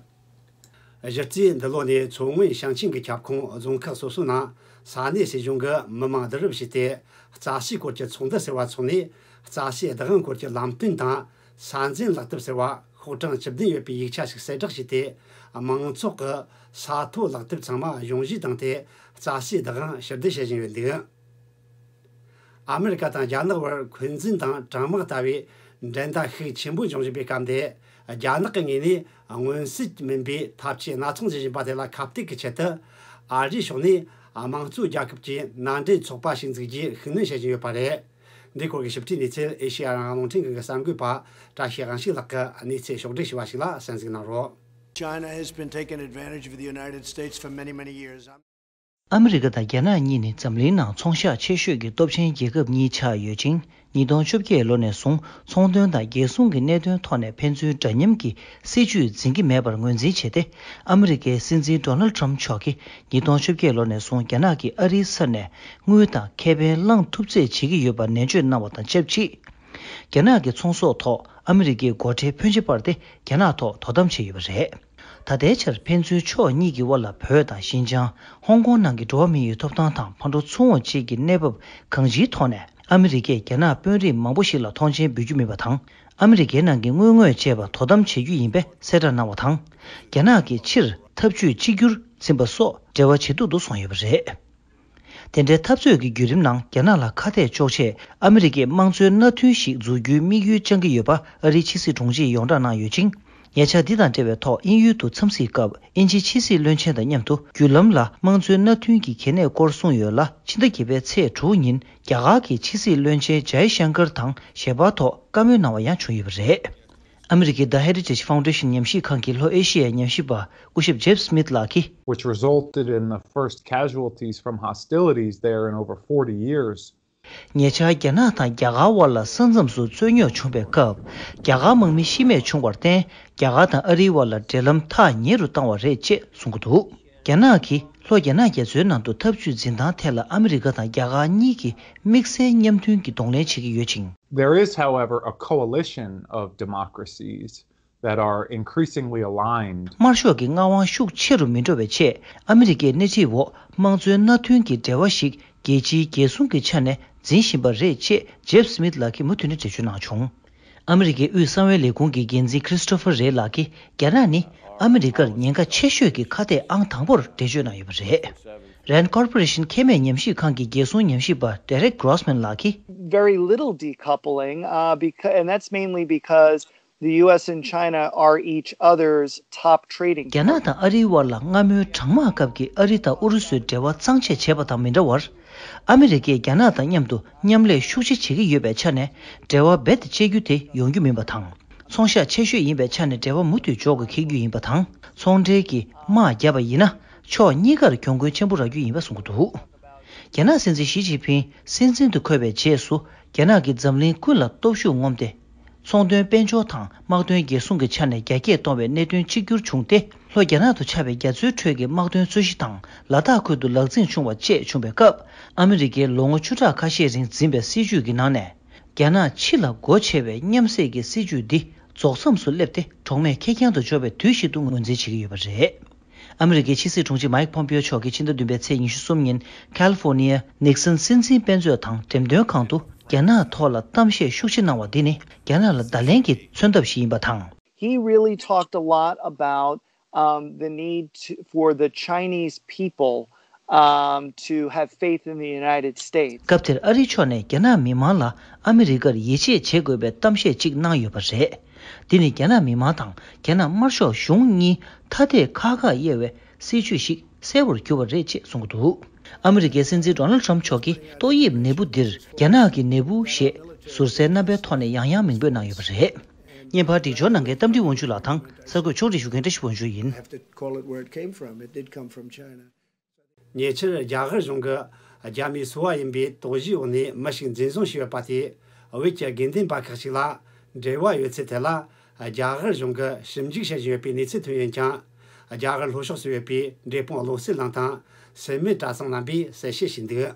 གཞི་རྩའི་འདི་ལོ་ནས་མཚོ་སྔོན་ཞིང་ཆེན་གྱི་ཁྱབ་ཁོངས་རྫོང་ཁག་སོ་སོའི་ནང་ས་གནས་སྲིད་གཞུང་གི་མི་མང་བསྡུ་རུབ་བྱས་ཏེ། རྩྭ་སའི་སྐོར་གྱི་ཚོགས་འདུ་ཟེར་བ་འཚོགས་ནས། རྩྭ་སའི་བདག་དབང་སྐོར་གྱི་ལམ་སྟོན་དང་། ས་འཛིན་ལག་དེབ་ཟེར་བ་ཤོག་གྲངས་བཅུ་བདུན་ཡོད་པའི་ཡིག་ཆ་ཞིག་གསལ་བསྒྲགས་བྱས་ཏེ། མང་ཚོགས་ཀྱི་ས་ཐོ་ལག་དེབ་ཚང་མ་གཞུང་བཞེས་བཏང་སྟེ། རྩྭ་སའི་བདག་དབང་ཕྱིར་བསྡུ་བྱེད་བཞིན་ཡོད་འདུག། ཨ་མེ་རི་ཀ་དང་རྒྱ་ནག་བར་འཁོན་འཛིན་དང་གྲང་དམག་ལྟ་བུའི་འགྲན་ཟླ་ཤུགས་ཆེན་པོ་འབྱུང་བཞིན་པའི་སྐབས་འདིར། རྒྱ་ནག་གི་ངོས་ནས་མངོན་གསལ་མིན་པའི་འཐབ་ཇུས་སྣ་ཚོགས་འཛིན་བཞིན་པ་དེ་ལ་ཁ་གཏད་ཀྱི་ཆེད་དུ། ཨ་རིའི་ཕྱོགས་ནས་དམངས་གཙོ་རྒྱལ་ཁབ་ཀྱི་མནའ་འབྲེལ་ཚོགས་པ་ཞིག་འཛུགས་རྒྱུའི་ཤུགས་སྣོན་བྱེད་བཞིན་ཡོད་པ་རེད། འདིའི་སྐོར་གྱི་ཞིབ་ཕྲའི་གནས་ཚུལ་ཨེ་ཤེ་ཡ་རང་དབང་རླུང་འཕྲིན་ཁང་གི་གསར་འགོད་པ་བཀྲ་ཤིས་དབང་ཕྱུག་ལགས་ཀྱིས་གནས་ཚུལ་ཕྱོགས་བསྒྲིགས་ཞུས་པ་ཞིག་ལ་གསན་གཟིགས་གནང་རོགས། China has been taking advantage of the United States for many, many years. ཨ་མི་རི་ཀ་དང་རྒྱ་ནག་གཉིས་ནི་འཛམ་གླིང་ནང་ཚོང་ཤག་ཆེ་ཤོས་ཀྱི་སྟོབས་ཆེན་རྒྱལ་ཁབ་གཉིས་ཆགས་ཡོད་ཅིང་། ཉིས་སྟོང་བཅོ་བརྒྱད་ལོ་ནས་བཟུང་ཚོང་དོན་དང་རྒྱལ་སྲུང་གི་གནད་དོན་ཐོག་ནས་ཕན་ཚུན་འདྲ་མཉམ་གྱི་སྲིད་ཇུས་འཛིན་གྱི་མེད་པར་ངོས་འཛིན་བྱས་ཏེ། ཨ་མི་རི་ཀའི་སྲིད་འཛིན་ཌོ་ནལ་ཊམ་མཆོག་གིས་ཉིས་སྟོང་བཅོ་བརྒྱད་ལོ་ནས་བཟུང་རྒྱ་ནག་གིས་ཨ་རིའི་ས་ནས་དངུལ་དང་ཁེ་ཕན་བླངས་ཐུབ་ཚད་བྱེད་ཀྱི་ཡོད་པར་ནན་བརྗོད་གནང་བ་དང་ཆབས་ཅིག་རྒྱ་ནག་གི་ཚོང་ཟོག་ཐོག་ཨ་མི་རི་ཀའི་སྒོ་ཁྲལ་ཕོན་ཆེ་སྤར་ཏེ་རྒྱ་ནག་ཐོག་དོ་དམ་བྱས་ཡོད་པ་རེད། ད་ལྟའི་ཆར་ཕན་ཚུན་ཕྱོགས་གཉིས་ཀྱི་དབར་ལ་བོད་དང་ཞིན་ཅང་། ཧོང་ཀོང་ནང་གི་འགྲོ་བ་མི་ཡི་ཐོབ་ཐང་དང་ཕར་འགྲོ་ཚུར་འོང་བཅས་ཀྱི་གནས་བབ་གང་ཅིའི་ཐོག་ནས་ཨ་མི་རི་ཀས་རྒྱ་ནག་དཔོན་རིགས་མང་པོ་ཞིག་ལ་མཐོང་མཆན་འབུལ་རྒྱུ་མིན་པ་དང་། ཨ་མི་རི་ཀའི་ནང་གི་དངུལ་དངོས་བཅས་པ་དོ་དམ་བྱེད་རྒྱུ་ཡིན་པའི་གསལ་བསྒྲགས་གནང་བ་དང་། རྒྱ་ནག་གིས་ཕྱིར་ཐབས་ཇུས་གཅིག་གྱུར་འཛིན་པ་སོགས་འབྲེལ་བ་ཇེ་སྡུག་ཏུ་སོང་ཡོད་པ་རེད། དེ་འདྲའི་འཐབ་རྩོད་ཀྱི་བརྒྱུད་རིམ་ནང་རྒྱ་ནག་ལ་ཁ་གཏད་གཅོག་ཆེད་ཨ་མི་རི་ཀས་དམངས་གཙོའི་མནའ་མཐུན་ཞིག་འཛུགས་རྒྱུའི་དམིགས་ཡུལ་བཅངས་ཀྱི་ཡོད་པ་ཨ་རིའི་ཕྱི་སྲིད་དྲུང་ཆེས་ཡོངས་གྲགས་གནང་ཡོད་ཅིང་། ཉེ་ཆར་འདི་དང་འབྲེལ་བའི་ཐོག་དབྱིན་ཡུལ་དུ་འཚམས་གཟིགས་སྐབས་དབྱིན་ཇིའི་ཕྱི་སྲིད་བློན་ཆེན་དང་མཉམ་དུ་བརྒྱུད་ལམ་ལ་དམངས་གཙོའི་མནའ་མཐུན་གྱི་གལ་གནད་སྐོར་གསུངས་ཡོད་ལ། ཕྱི་ཟླ་བརྒྱད་པའི་ཚེས་དྲུག་ཉིན་རྒྱ་གར་གྱི་ཕྱི་སྲིད་བློན་ཆེན་ཇའི་ཤང་ཀར་དང་ཞལ་པར་ཐོག་བཀའ་མོལ་གནང་བ་ཡང་བྱུང་ཡོད་པ་རེད། ཨ་མི་རི་ཀའི་The Heritage Foundation ཉམས་ཞིབ་ཁང་གི་ལྷོ་ཨེ་ཤི་ཡའི་ཉམས་ཞིབ་པ་སྐུ་ཞབས་Jeff Smith ལགས་ཀྱིས། Which resulted in the first casualties from hostilities there in over forty years. ཉེ་ཆར་རྒྱ་ནག་དང་རྒྱ་གར་དབར་ལ་ས་མཚམས་སུ་རྩོད་རྙོག་བྱུང་བའི་སྐབས། རྒྱ་གར་དམག་མི་ཤི་རྨས་བྱུང་བར་བརྟེན། རྒྱ་གར་དང་ཨ་རིའི་དབར་ལ་འབྲེལ་ལམ་ཐག་ཉེ་རུ་བཏང་བ་རེད་ཅེས་གསུང་གི་འདུག་རྒྱ་ནག་གིས་ལྷོ་རྒྱ་ནག་རྒྱ་མཚོའི་ནང་དུ་འཐབ་ཇུས་འཛིན་སྟངས་ཐད་ལ་ཨ་མི་རི་ཀ་དང་རྒྱ་གར་གཉིས་ཀྱིས་དམིགས་བསལ་མཉམ་མཐུན་གྱི་གདོང་ལེན་བྱེད་ཀྱི་ཡོད་ཅིང་། There is, however, a coalition of democracies that are increasingly aligned. དམར་ཤོག་གི་མངའ་དབང་ཤུགས་ཆེ་རུ་མི་འགྲོ་བའི་ཆེད་ཨ་མི་རི་ཀའི་སྣེ་ཁྲིད་འོག་དམངས་གཙོའི་མནའ་མཐུན་གྱི་འབྲེལ་བ་ཞིག་རྒྱལ་སྤྱིའི་རྒྱལ་སྲུང་གི་ཆ་ནས་འཛིན་བཞིན་པ་རེད་ཅེས་Jeff Smith ལགས་ཀྱིས་མུ་མཐུད་ནས་འགྲེལ་བརྗོད་གནང་བྱུང་། ཨ་མི་རི་ཀའི་དབུས་གསང་བའི་ལས་ཁུངས་ཀྱི་འགན་འཛིན་Christopher Wray ལགས་ཀྱིས་རྒྱ་ནག་ནི་ཨ་མི་རི་ཀར་ཉེན་ཁ་ཆེ་ཤོས་ཀྱི་ཁ་གཏད་ཨང་དང་པོར་འགྲེལ་བརྗོད་གནང་ཡོད་པ་རེད། Rand Corporation ཁེ་མེད་ཉམས་ཞིབ་ཁང་གི་རྒྱལ་སྲུང་ཉམས་ཞིབ་པ་Derek Grossman ལགས་ཀྱིས། Very little decoupling, uh, because, and that's mainly because the U S and China are each other's top trading རྒྱ་ནག་དང་ཨ་རིའི་དབར་ལ་སྔ་མོའི་གྲང་དམག་སྐབས་ཀྱི་ཨ་རི་དང་ཨུ་རུ་སུའི་འབྲེལ་བ་གཙང་བཅད་བྱས་པ་དང་མི་འདྲ་བར། ཨ་མི་རི་ཀས་རྒྱ་ནག་དང་མཉམ་དུ་མཉམ་ལས་ཤུགས་ཆེ་བྱེད་ཀྱི་ཡོད་པའི་ཆ་ནས་འབྲེལ་བ་རྦད་དེ་བཅད་རྒྱུ་དེ་ཡོང་རྒྱུ་མིན་པ་དང་། ཚོང་ཤག་ཆེ་ཤོས་ཡིན་པའི་ཆ་ནས་འབྲེལ་བ་མུ་མཐུད་འཇོག་དགོས་འཁེལ་རྒྱུ་ཡིན་པ་དང་། ཚོང་འབྲེལ་གྱི་དམག་བརྒྱབ་པ་ཡིན་ན་ཕྱོགས་གཉིས་ཀར་གྱོང་གུན་ཆེན་པོ་རག་རྒྱུ་ཡིན་པ་གསུངས་ཀྱི་འདུག་རྒྱ་ནག་སྲིད་འཛིན་ཞི་ཅིན་ཕིང་སྲིད་འཛིན་དུ་འཁོད་པའི་རྗེས་སུ་རྒྱ་ནག་གིས་འཛམ་གླིང་ཀུན་ལ་སྟོབས་ཤུགས་ངོམ་སྟེ། ཚོང་དོན་དཔལ་འབྱོར་དང་དམག་དོན་རྒྱལ་སྲུང་གི་ཆ་ནས་རྒྱ་སྐྱེད་གཏོང་བའི་གནད་དོན་གཅིག་གྱུར་བྱུང་སྟེ། ལྷོ་རྒྱ་ནག་ཏུ་ཆགས་པའི་རྒྱ་མཚོའི་ཁྲོད་ཀྱི་དམག་དོན་རྩོད་གཞི་དང་ལ་དྭགས་ཁུལ་དུ་ལག་འཛིང་བྱུང་བ་བཅས་བྱུང་བའི་སྐབས། ཨ་མི་རི་ཀའི་ལོ་ངོ་བཅུ་ཕྲག་ཁ་ཤས་རིང་འཛིན་པའི་སྲིད་ཇུས་ཀྱི་ནང་ནས། རྒྱ་ནག་ཕྱི་ལ་སྒོ་ཕྱེ་བའི་མཉམ་བསྲེས་ཀྱི་སྲིད་ཇུས་འདི་རྫོགས་མཚམས་སུ་སླེབས་ཏེ། གྲོགས་མེད་ཁེར་རྐྱང་དུ་འབྱོར་བའི་དུས་ཤིག་ཏུ་ངོས་འཛིན་བྱེད་ཀྱི་ཡོད་པ་རེད། ཨ་མི་རི་ཀའི་ཕྱི་སྲིད་དྲུང་ཆེ་Mike Pompeo མཆོག་གིས་ཕྱི་ཟླ་བདུན་པའི་ཚེས་ཉི་ཤུ་གསུམ་ཉིན་California Nixon སྲིད་འཛིན་དཔེ་མཛོད་དང་འགྲེམས་སྟོན་ཁང་དུ་རྒྱ་ནག་ཐོག་ལ་གཏམ་བཤད་ཤུགས་ཆེ་གནང་བ་འདི་ནི་རྒྱ་ནག་ལ་བརྡ་ལན་གྱི་མཚོན་ཐབས་ཤིག་ཡིན་པ་དང་། He really talked a lot about, um, the need to, for the Chinese people, um, to have faith in the United States. སྐབས་དེར་ཨ་རིའི་ཕྱོགས་ནས་རྒྱ་ནག་མི་མང་ལ་ཨ་མི་རི་ཀར་ཡིད་ཆེས་བྱེད་དགོས་པའི་གཏམ་བཤད་ཅིག་གནང་ཡོད་པ་རེད། འདི་ནི་རྒྱ་ནག་མི་མང་དང་རྒྱ་ནག་དམར་ཤོག་གཞུང་གཉིས་ཐ་དད་ཁག་ཁག་དབྱེ་བའི་སྲིད་ཇུས་ཤིག་གསལ་བོར་གྱུར་པ་རེད་ཅེས་གསུངས་ཀྱི་འདུག་ཨ་མི་རི་ཀའི་སྲིད་འཛིན་Donald Trump མཆོག་གིས་ཏོག་དབྱིབས་ནད་འབུ་འདིར་རྒྱ་ནག་གི་ནད་འབུ་ཞེས་ཟུར་གསལ་རྣམ་པའི་ཐོག་ནས་ཡང་ཡང་མིང་འབོད་གནང་ཡོད་པ་རེད། བརྙན་པར་སྒྲིག་སྦྱོར་གནང་མཁན་རྟ་མགྲིན་དབང་ཕྱུག་ལགས་དང་གསར་འགོད་ཕྱོགས་སྒྲིག་ཞུ་མཁན་བཀྲ་ཤིས་དབང་ཕྱུག་ཡིན། Have to call it where it came from. It did come from China. ཉེ་ཆར་རྒྱ་གར་གཞུང་གིས་རྒྱ་མིའི་སོ་པ་ཡིན་པའི་དོགས་གཞིའི་འོག་ནས་མི་ཞིག་འཛིན་བཟུང་བྱས་ཡོད་པ་དེས་བོད་ཀྱི་དགེ་འདུན་པ་ཁག་ཅིག་ལ་འབྲེལ་བ་ཡོད་ཚུལ་ཐད་ལ་རྒྱ་གར་གཞུང་གིས་ཞིབ་འཇུག་བྱེད་བཞིན་ཡོད་པའི་གནས་ཚུལ་ཐོན་ཡོད་ཀྱང་། རྒྱ་གར་ལྷོ་ཕྱོགས་སུ་ཡོད་པའི་འབྲས་སྤུངས་བློ་གསལ་གླིང་དང་སེར་སྨད་གྲྭ་ཚང་རྣམ་པས་གསལ་བཤད་བྱས་འདུག་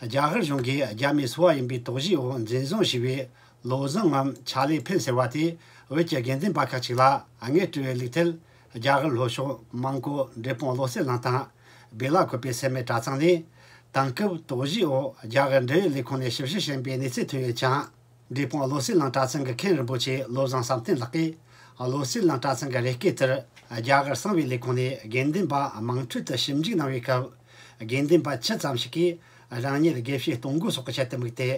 རྒྱ་གར་གཞུང་གིས་རྒྱ་མིའི་སོ་པ་ཡིན་པའི་དོགས་གཞིའི་འོག་འཛིན་བཟུང་བྱས་པའི་བློ་བཟང་ངམ་ཆ་ལེ་ཕིན་ཟེར་བ་དེ་བོད་ཀྱི་དགེ་འདུན་པ་ཁག་ཅིག་ལ་དངུལ་སྤྲོད་པའི་ལུགས་ཐད། རྒྱ་གར་ལྷོ་ཕྱོགས་མོན་གྷོ་འབྲས་སྤུངས་བློ་གསལ་གླིང་དང་སྦེ་ལ་ཀོ་པའི་སེར་སྨད་གྲྭ་ཚང་ནས་དེང་སྐབས་དོགས་གཞིའི་འོག་རྒྱ་གར་འབྲེལ་ཡོད་ལས་ཁུངས་ནས་ཞིབ་བཤེར་བྱེད་པའི་གནས་ཚུལ་ཐོན་ཡོད་ཅིང་། འབྲས་སྤུངས་བློ་གསལ་གླིང་གྲྭ་ཚང་གི་མཁན་རིན་པོ་ཆེ་བློ་བཟང་བསམ་གཏན་ལགས་ཀྱིས་བློ་གསལ་གླིང་གྲྭ་ཚང་གི་རེ་སྐུལ་ལྟར་རྒྱ་གར་གསང་བའི་ལས་ཁུངས་ནས་དགེ་འདུན་པ་དམངས་ཁྲོད་དུ་ཞིབ་འཇུག་གནང་བའི་སྐབས། དགེ་འདུན་པ་ཁྱུ་ཙམ་ཞིག་གིས་རང་ཉིད་དགེ་བཤེས་གཏོང་སྒོ་སོགས་ཀྱི་ཆེད་དུ་དམིགས་ཏེ།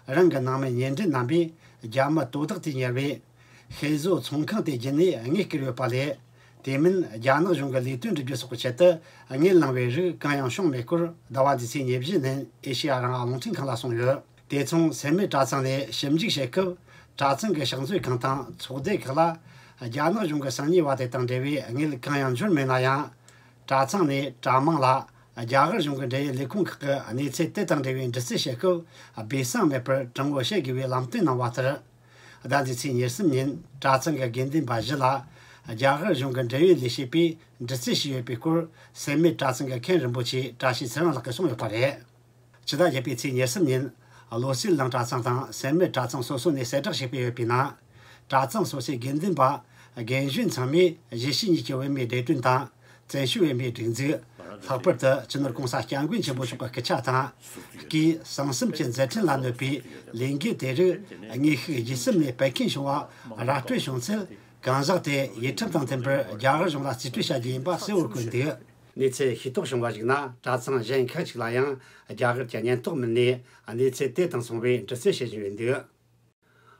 རང་གི་ནང་མི་ཉེ་འབྲེལ་རྣམ་པས་རྒྱ་མི་དོ་བདག་དེ་གཉེར་བའི་ཤེས་བཟོ་ཚོང་ཁང་དེ་བརྒྱུད་ནས་དངུལ་བསྐུར་ཡོད་པ་ལས། དེ་མིན་རྒྱ་ནག་གཞུང་གི་ལས་དོན་སྒྲུབ་རྒྱུ་སོགས་ཀྱི་ཆེད་དུ་དངུལ་བླངས་པའི་རིགས་གང་ཡང་བྱུང་མེད་སྐོར་ཟླ་བ་འདིའི་ཚེས་ཉེར་བཞི་ཉིན་ཨེ་ཤེ་ཡ་རང་དབང་རླུང་འཕྲིན་ཁང་ལ་གསུངས་ཡོད། དེ་མཚུངས་སེར་སྨད་གྲྭ་ཚང་ནས་ཞིབ་འཇུག་བྱེད་སྐབས། གྲྭ་ཚང་གི་ཕྱག་མཛོད་ཁང་དང་ཚོགས་སྡེ་ཁག་ལ་རྒྱ་ནག་གཞུང་གི་གསང་ཉུལ་བ་དེ་དང་འབྲེལ་བའི་དངུལ་གང་ཡང་འབྱོར་མེད་ན་ཡང་། གྲྭ་ཚང་ནས་གྲྭ་མང་ལ་ རྒྱ་གར་གཞུང་གི་འབྲེལ་ཡོད་ལས་ཁུངས་ཁག་གིས་གནས་ཚུལ་དེ་དང་འབྲེལ་བའི་འདྲི་རྩད་བྱེད་སྐབས་སྦས་གསང་མེད་པར་དྲང་པོ་བཤད་དགོས་པའི་ལམ་སྟོན་གནང་བ་ལྟར། ཟླ་འདིའི་ཚེས་ཉེར་གསུམ་ཉིན་གྲྭ་ཚང་གི་དགེ་འདུན་པ་བཞི་ལ་རྒྱ་གར་གཞུང་གི་འབྲེལ་ཡོད་ལས་བྱེད་པས་འདྲི་རྩད་བྱས་ཡོད་པའི་སྐོར་སེར་སྨད་གྲྭ་ཚང་གི་མཁན་རིན་པོ་ཆེ་བཀྲ་ཤིས་ཚེ་རིང་ལགས་ཀྱིས་གསུངས་ཡོད་པ་རེད། ཕྱི་ཟླ་བརྒྱད་པའི་ཚེས་ཉེར་གསུམ་ཉིན་བློ་གསལ་གླིང་གྲྭ་ཚང་དང་སེར་སྨད་གྲྭ་ཚང་སོ་སོ་ནས་གསལ་བསྒྲགས་བྱས་པ་ཡོད་པའི་ནང་། གྲྭ་ཚང་སོ་སོའི་དགེ་འདུན་པ་རྒན་གཞོན་ཚང་མས་གཞིས་བྱེས་གཉིས་ཀྱི་བོད་མིའི་བདེ་དོན་དང་བཙན་བྱོལ་བོད་མིའི་སྒྲིག་འཛུགས། ལྷག་པར་དུ་སྤྱི་ནོར་༸གོང་ས་༸སྐྱབས་མགོན་ཆེན་པོ་མཆོག་གི་སྐུ་ཕྱྭ་དང་། སྐུའི་གསང་གསུམ་གྱི་མཛད་འཕྲིན་ལ་གནོད་པའི་ལས་འགུལ་དེ་རིགས་དངོས་ཤུགས་གཞི་གསུམ་ནས་སྤེལ་མཁན་བྱུང་བ་ར་སྤྲོད་བྱུང་ཚུལ་གང་ཟག་དེ་ཡིག་ཁྲིམས་དང་མཐུན་པར་རྒྱ་གར་གཞུང་ལ་རྩིས་སྤྲོད་བྱ་རྒྱུ་ཡིན་པ་གསལ་བོར་བཀོད་འདུག། གནས་ཚུལ་ཤེས་རྟོགས་བྱུང་བར་གཞིགས་ན། གྲྭ་ཚང་གཞན་ཁག་ཅིག་ལ་ཡང་རྒྱ་གར་གྱི་ཉེན་རྟོག་མི་སྣས་གནས་ཚུལ་དེ་དང་མཚུངས་པའི་འདྲི་རྩད་བྱེད་བཞིན་ཡོད་འདུག།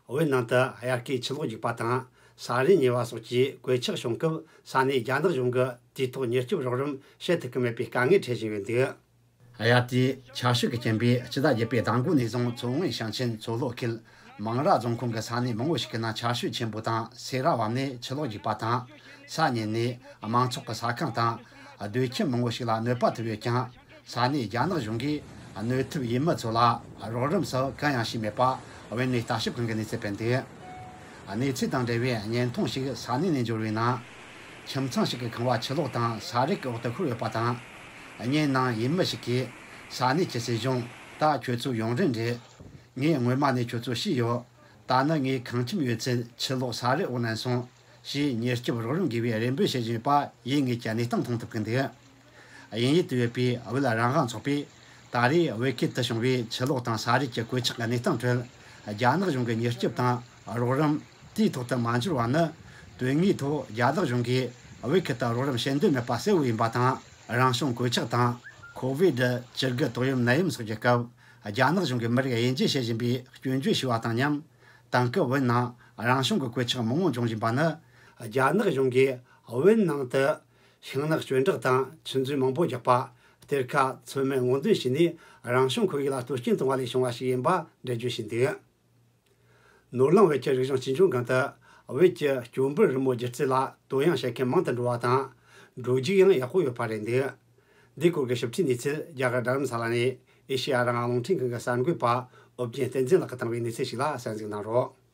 བོད་ནང་དུ་དབྱར་ཁའི་ཆུ་ལོག་རྒྱུག་པ་དང་ས་རུད་ཉེ་བ་སོགས་ཀྱི་གོད་ཆག་བྱུང་སྐབས་ས་གནས་རྒྱ་ནག་གཞུང་གིས་དུས་ཐོག་མྱུར་སྐྱོབ་རོགས་རམ་བྱེད་ཐུབ་ཀྱི་མེད་པའི་དཀའ་ངལ་འཕྲད་བཞིན་ཡོད་འདུག། དབྱར་དུས་ཆར་ཞོད་ཀྱི་རྐྱེན་པས་ཕྱི་ཟླ་བརྒྱད་པའི་ཟླ་འགོ་ནས་བཟུང་མཚོ་སྔོན་ཞིང་ཆེན་མཚོ་ལྷོ་ཁུལ་མང་ར་རྫོང་ཁོངས་ཀྱི་ས་གནས་མང་བོ་ཞིག་གི་ནང་ཆར་ཞོད་ཆེན་པོ་དང་སེ་ར་བབས་ནས་ཆུ་ལོག་རྒྱུག་པ་དང་ས་ཉིལ་ནས་མང་ཚོགས་ཀྱི་ས་ཁང་དང་སྡོད་ཁྱིམ་མང་བོ་ཞིག་ལ་གནོད་པ་ཐེབས་ཡོད་ཀྱང་། ས་གནས་རྒྱ་ནག་གཞུང་གིས་གནོད་ཐེབས་ཡུལ་མི་ཚོ་ལ་རོགས་རམ་སོགས་གང་ཡང་བྱས་མེད་པ་བོད་གནས་ལྟ་ཞིབ་ཁང་གིས་གནས་ཚུལ་སྤེལ་འདུག། གནས་ཚུལ་དང་འབྲེལ་བའི་བརྙན་ཐུང་ཞིག་ས་གནས་ནས་འབྱོར་བའི་ནང་། ཁྱིམ་ཚང་ཞིག་གི་ཁང་བ་ཆུ་ལོག་དང་ས་རུད་ཀྱི་འོག་ཏུ་ཤོར་ཡོད་པ་དང་། བརྙན་ནང་ཡུལ་མི་ཞིག་གིས་ས་གནས་ཀྱི་སྲིད་གཞུང་ད་ཁྱོད་ཚོ་ཡུན་རིང་རེད། ངས་སྔོན་མ་ནས་ཁྱོད་ཚོ་ཤེས་ཡོད། ད་ནི་ངའི་ཁང་ཁྱིམ་ཡོད་ཚད་ཆུ་ལོག་ས་རུད་འོག་མནན་སོང་། ཞེས་མྱུར་སྐྱོབ་རོགས་རམ་དགོས་པའི་རེ་འབོད་བྱེད་བཞིན་ཡོད་པ་ཡིད་ངེས་ཀྱི་གནས་སྟངས་མཐོང་ཐུབ་ཀྱི་འདུག། དབྱིན་ཡུལ་དུ་ཡོད་པའི་བོད་རང་དབང་ཚོགས་པས་ད་རེས་བོད་ཁུལ་དུ་བྱུང་བའི་ཆུ་ལོག་དང་ས་རུད་ཀྱི་གོད་ཆག་གི་གནས་སྟངས་ཁྲོད། རྒྱ་ནག་གཞུང་གི་མྱུར་སྐྱོབ་དང་རོགས་རམ་དུས་ཐོག་ཏུ་མ་འབྱོར་བ་ནི། དོན་དངོས་ཐོག་རྒྱ་ནག་གཞུང་གིས་བོད་ཁུལ་དུ་རོགས་རམ་བྱེད་འདོད་མེད་པ་གསལ་བོ་ཡིན་པ་དང་། རང་བྱུང་གོད་ཆག་དང་ཁོ་ཝིད་བཅུ་དགུ་ཏོག་དབྱིབས་ནད་ཡམས་སོགས་ཀྱི་སྐབས། རྒྱ་ནག་གཞུང་གིས་མི་རིགས་དབྱེ་འབྱེད་བྱེད་བཞིན་པའི་སྐྱོན་བརྗོད་བྱས་པ་དང་མཉམ། དེང་སྐབས་བོད་ནང་རང་བྱུང་གི་གོད་ཆག་མང་བོ་འབྱུང་བཞིན་པ་ནི། རྒྱ་ནག་གཞུང་གིས་བོད་ནང་དུ་ཤིང་ནགས་གཅོད་འབྲེག་དང་ཆུ་མཛོད་མང་པོ་རྒྱག་པ། གཏེར་ཁ་ཚོད་མེད་སྔོག་འདོན་བྱས་ནས་རང་བྱུང་ཁོར་ཡུག་ལ་གཏོར་སྐྱོན་བཏང་བ་ལས་བྱུང་བ་ཞིག་ཡིན་པ་འགྲེལ་བརྗོད་བྱས་འདུག། ནོར་གླིང་བོད་ཀྱི་རིག་གཞུང་སྤྱི་འཇོག་ཁང་དུ་བོད་ཀྱི་སྐྱོན་འབོར་རི་མོ་སྒྱུ་རྩལ་ལ་དོ་སྣང་བྱེད་མཁན་མང་དུ་འགྲོ་བ་དང་། འགྲོ་རྒྱུག་ཡང་ཡག་པོ་ཡོད་པ་རེད་འདུག། འདིའི་སྐོར་གྱི་ཞིབ་ཕྲའི་གནས་ཚུལ་རྒྱ་གར་རྡ་རམ་ས་ལ་ནས་ཨེ་ཤེ་ཡ་རང་དབང་རླུང་འཕྲིན་ཁང་གི་གསར་འགོད་པ་ཨོ་རྒྱན་བསྟན་འཛིན་ལགས་ཀྱིས་བཏང་བའི་གནས་ཚུལ་ཞིག་ལ་གསན་གཟིགས་གནང་རོགས།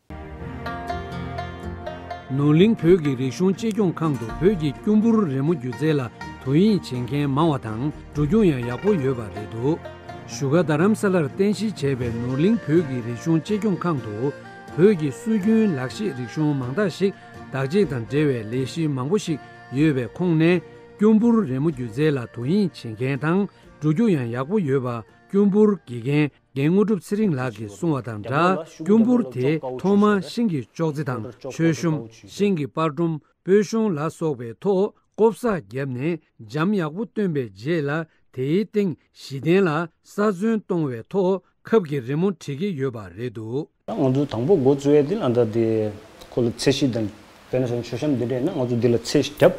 ནོར་གླིང་བོད་ཀྱི་རིག་གཞུང་གཅེས་སྐྱོང་ཁང་དུ་བོད་ཀྱི་སྐྱོ་འབུར་རི་མོ་སྒྱུ་རྩལ་ལ་དོ་དབྱིངས་བྱེད་མཁན་མང་བ་དང་འགྲོ་རྒྱུག་ཡང་ཡག་པོ་ཡོད་པ་རེད་འདུག། བཞུགས་སྒར་རྡ་རམ་ས་ལར་རྟེན་གཞི་བྱས་པའི་ནོར་གླིང་བོད་ཀྱི་རིག་གཞུང་གཅེས་སྐྱོང་ཁང་དུ་བོད་ཀྱི་སྲོལ་རྒྱུན་ལག་ཤེས་རིག་གཞུང་མང་དག་ཞིག་བདག་གཅེས་དང་འབྲེལ་བའི་ལས་གཞི་མང་པོ་ཞིག་ཡོད་པའི་ཁོངས་ནས་སྐྱོ་འབུར་རི་མོ་སྒྱུ་རྩལ་ལ་དོ་དབྱིངས་བྱེད་མཁན་དང་འགྲོ་རྒྱུག་ཡང་ཡག་པོ་ཡོད་པ། སྐྱོ་འབུར་དགེ་རྒན་རྒན་དངོས་གྲུབ་ཚེ་རིང་ལགས་ཀྱིས་གསུངས་པ་དང་སྦྲགས། སྐྱོ་འབུར་དེ་ཐོག་མར་ཤིང་གི་ཅོག་ཙེ་དང་མཆོད་གཤོམ། ཤིང་གི་པར་སྒྲོམ། སྤོས་གཞོང་ལ་སོགས་པའི་ཐོག་བརྐོ་བཟའ་བརྒྱབ་ནས་འཇམ་ཡག་པོ་བཏོན་པའི་རྗེས་ལ། དེའི་སྟེང་གཞི་རྟེན་ལ་ས་ཚོན་གཏོང་བའི་ཐོག་ཁབ་ཀྱི་རི་མོ་བྲིས་ཀྱི་ཡོད་པ་རེད་འདུག། ད་ང་ཚོ་དང་པོ་འགོ་བཙུགས་ཡས་འདི་ལ་ད་དེ་ཁོ་ལ་ཚད་གཞི་དང་། དཔེར་ན་སོང་མཆོད་བཤམས་འདི་འདྲ་ཡིན་ན་ང་ཚོ་འདི་ལ་ཚད་བརྒྱབ།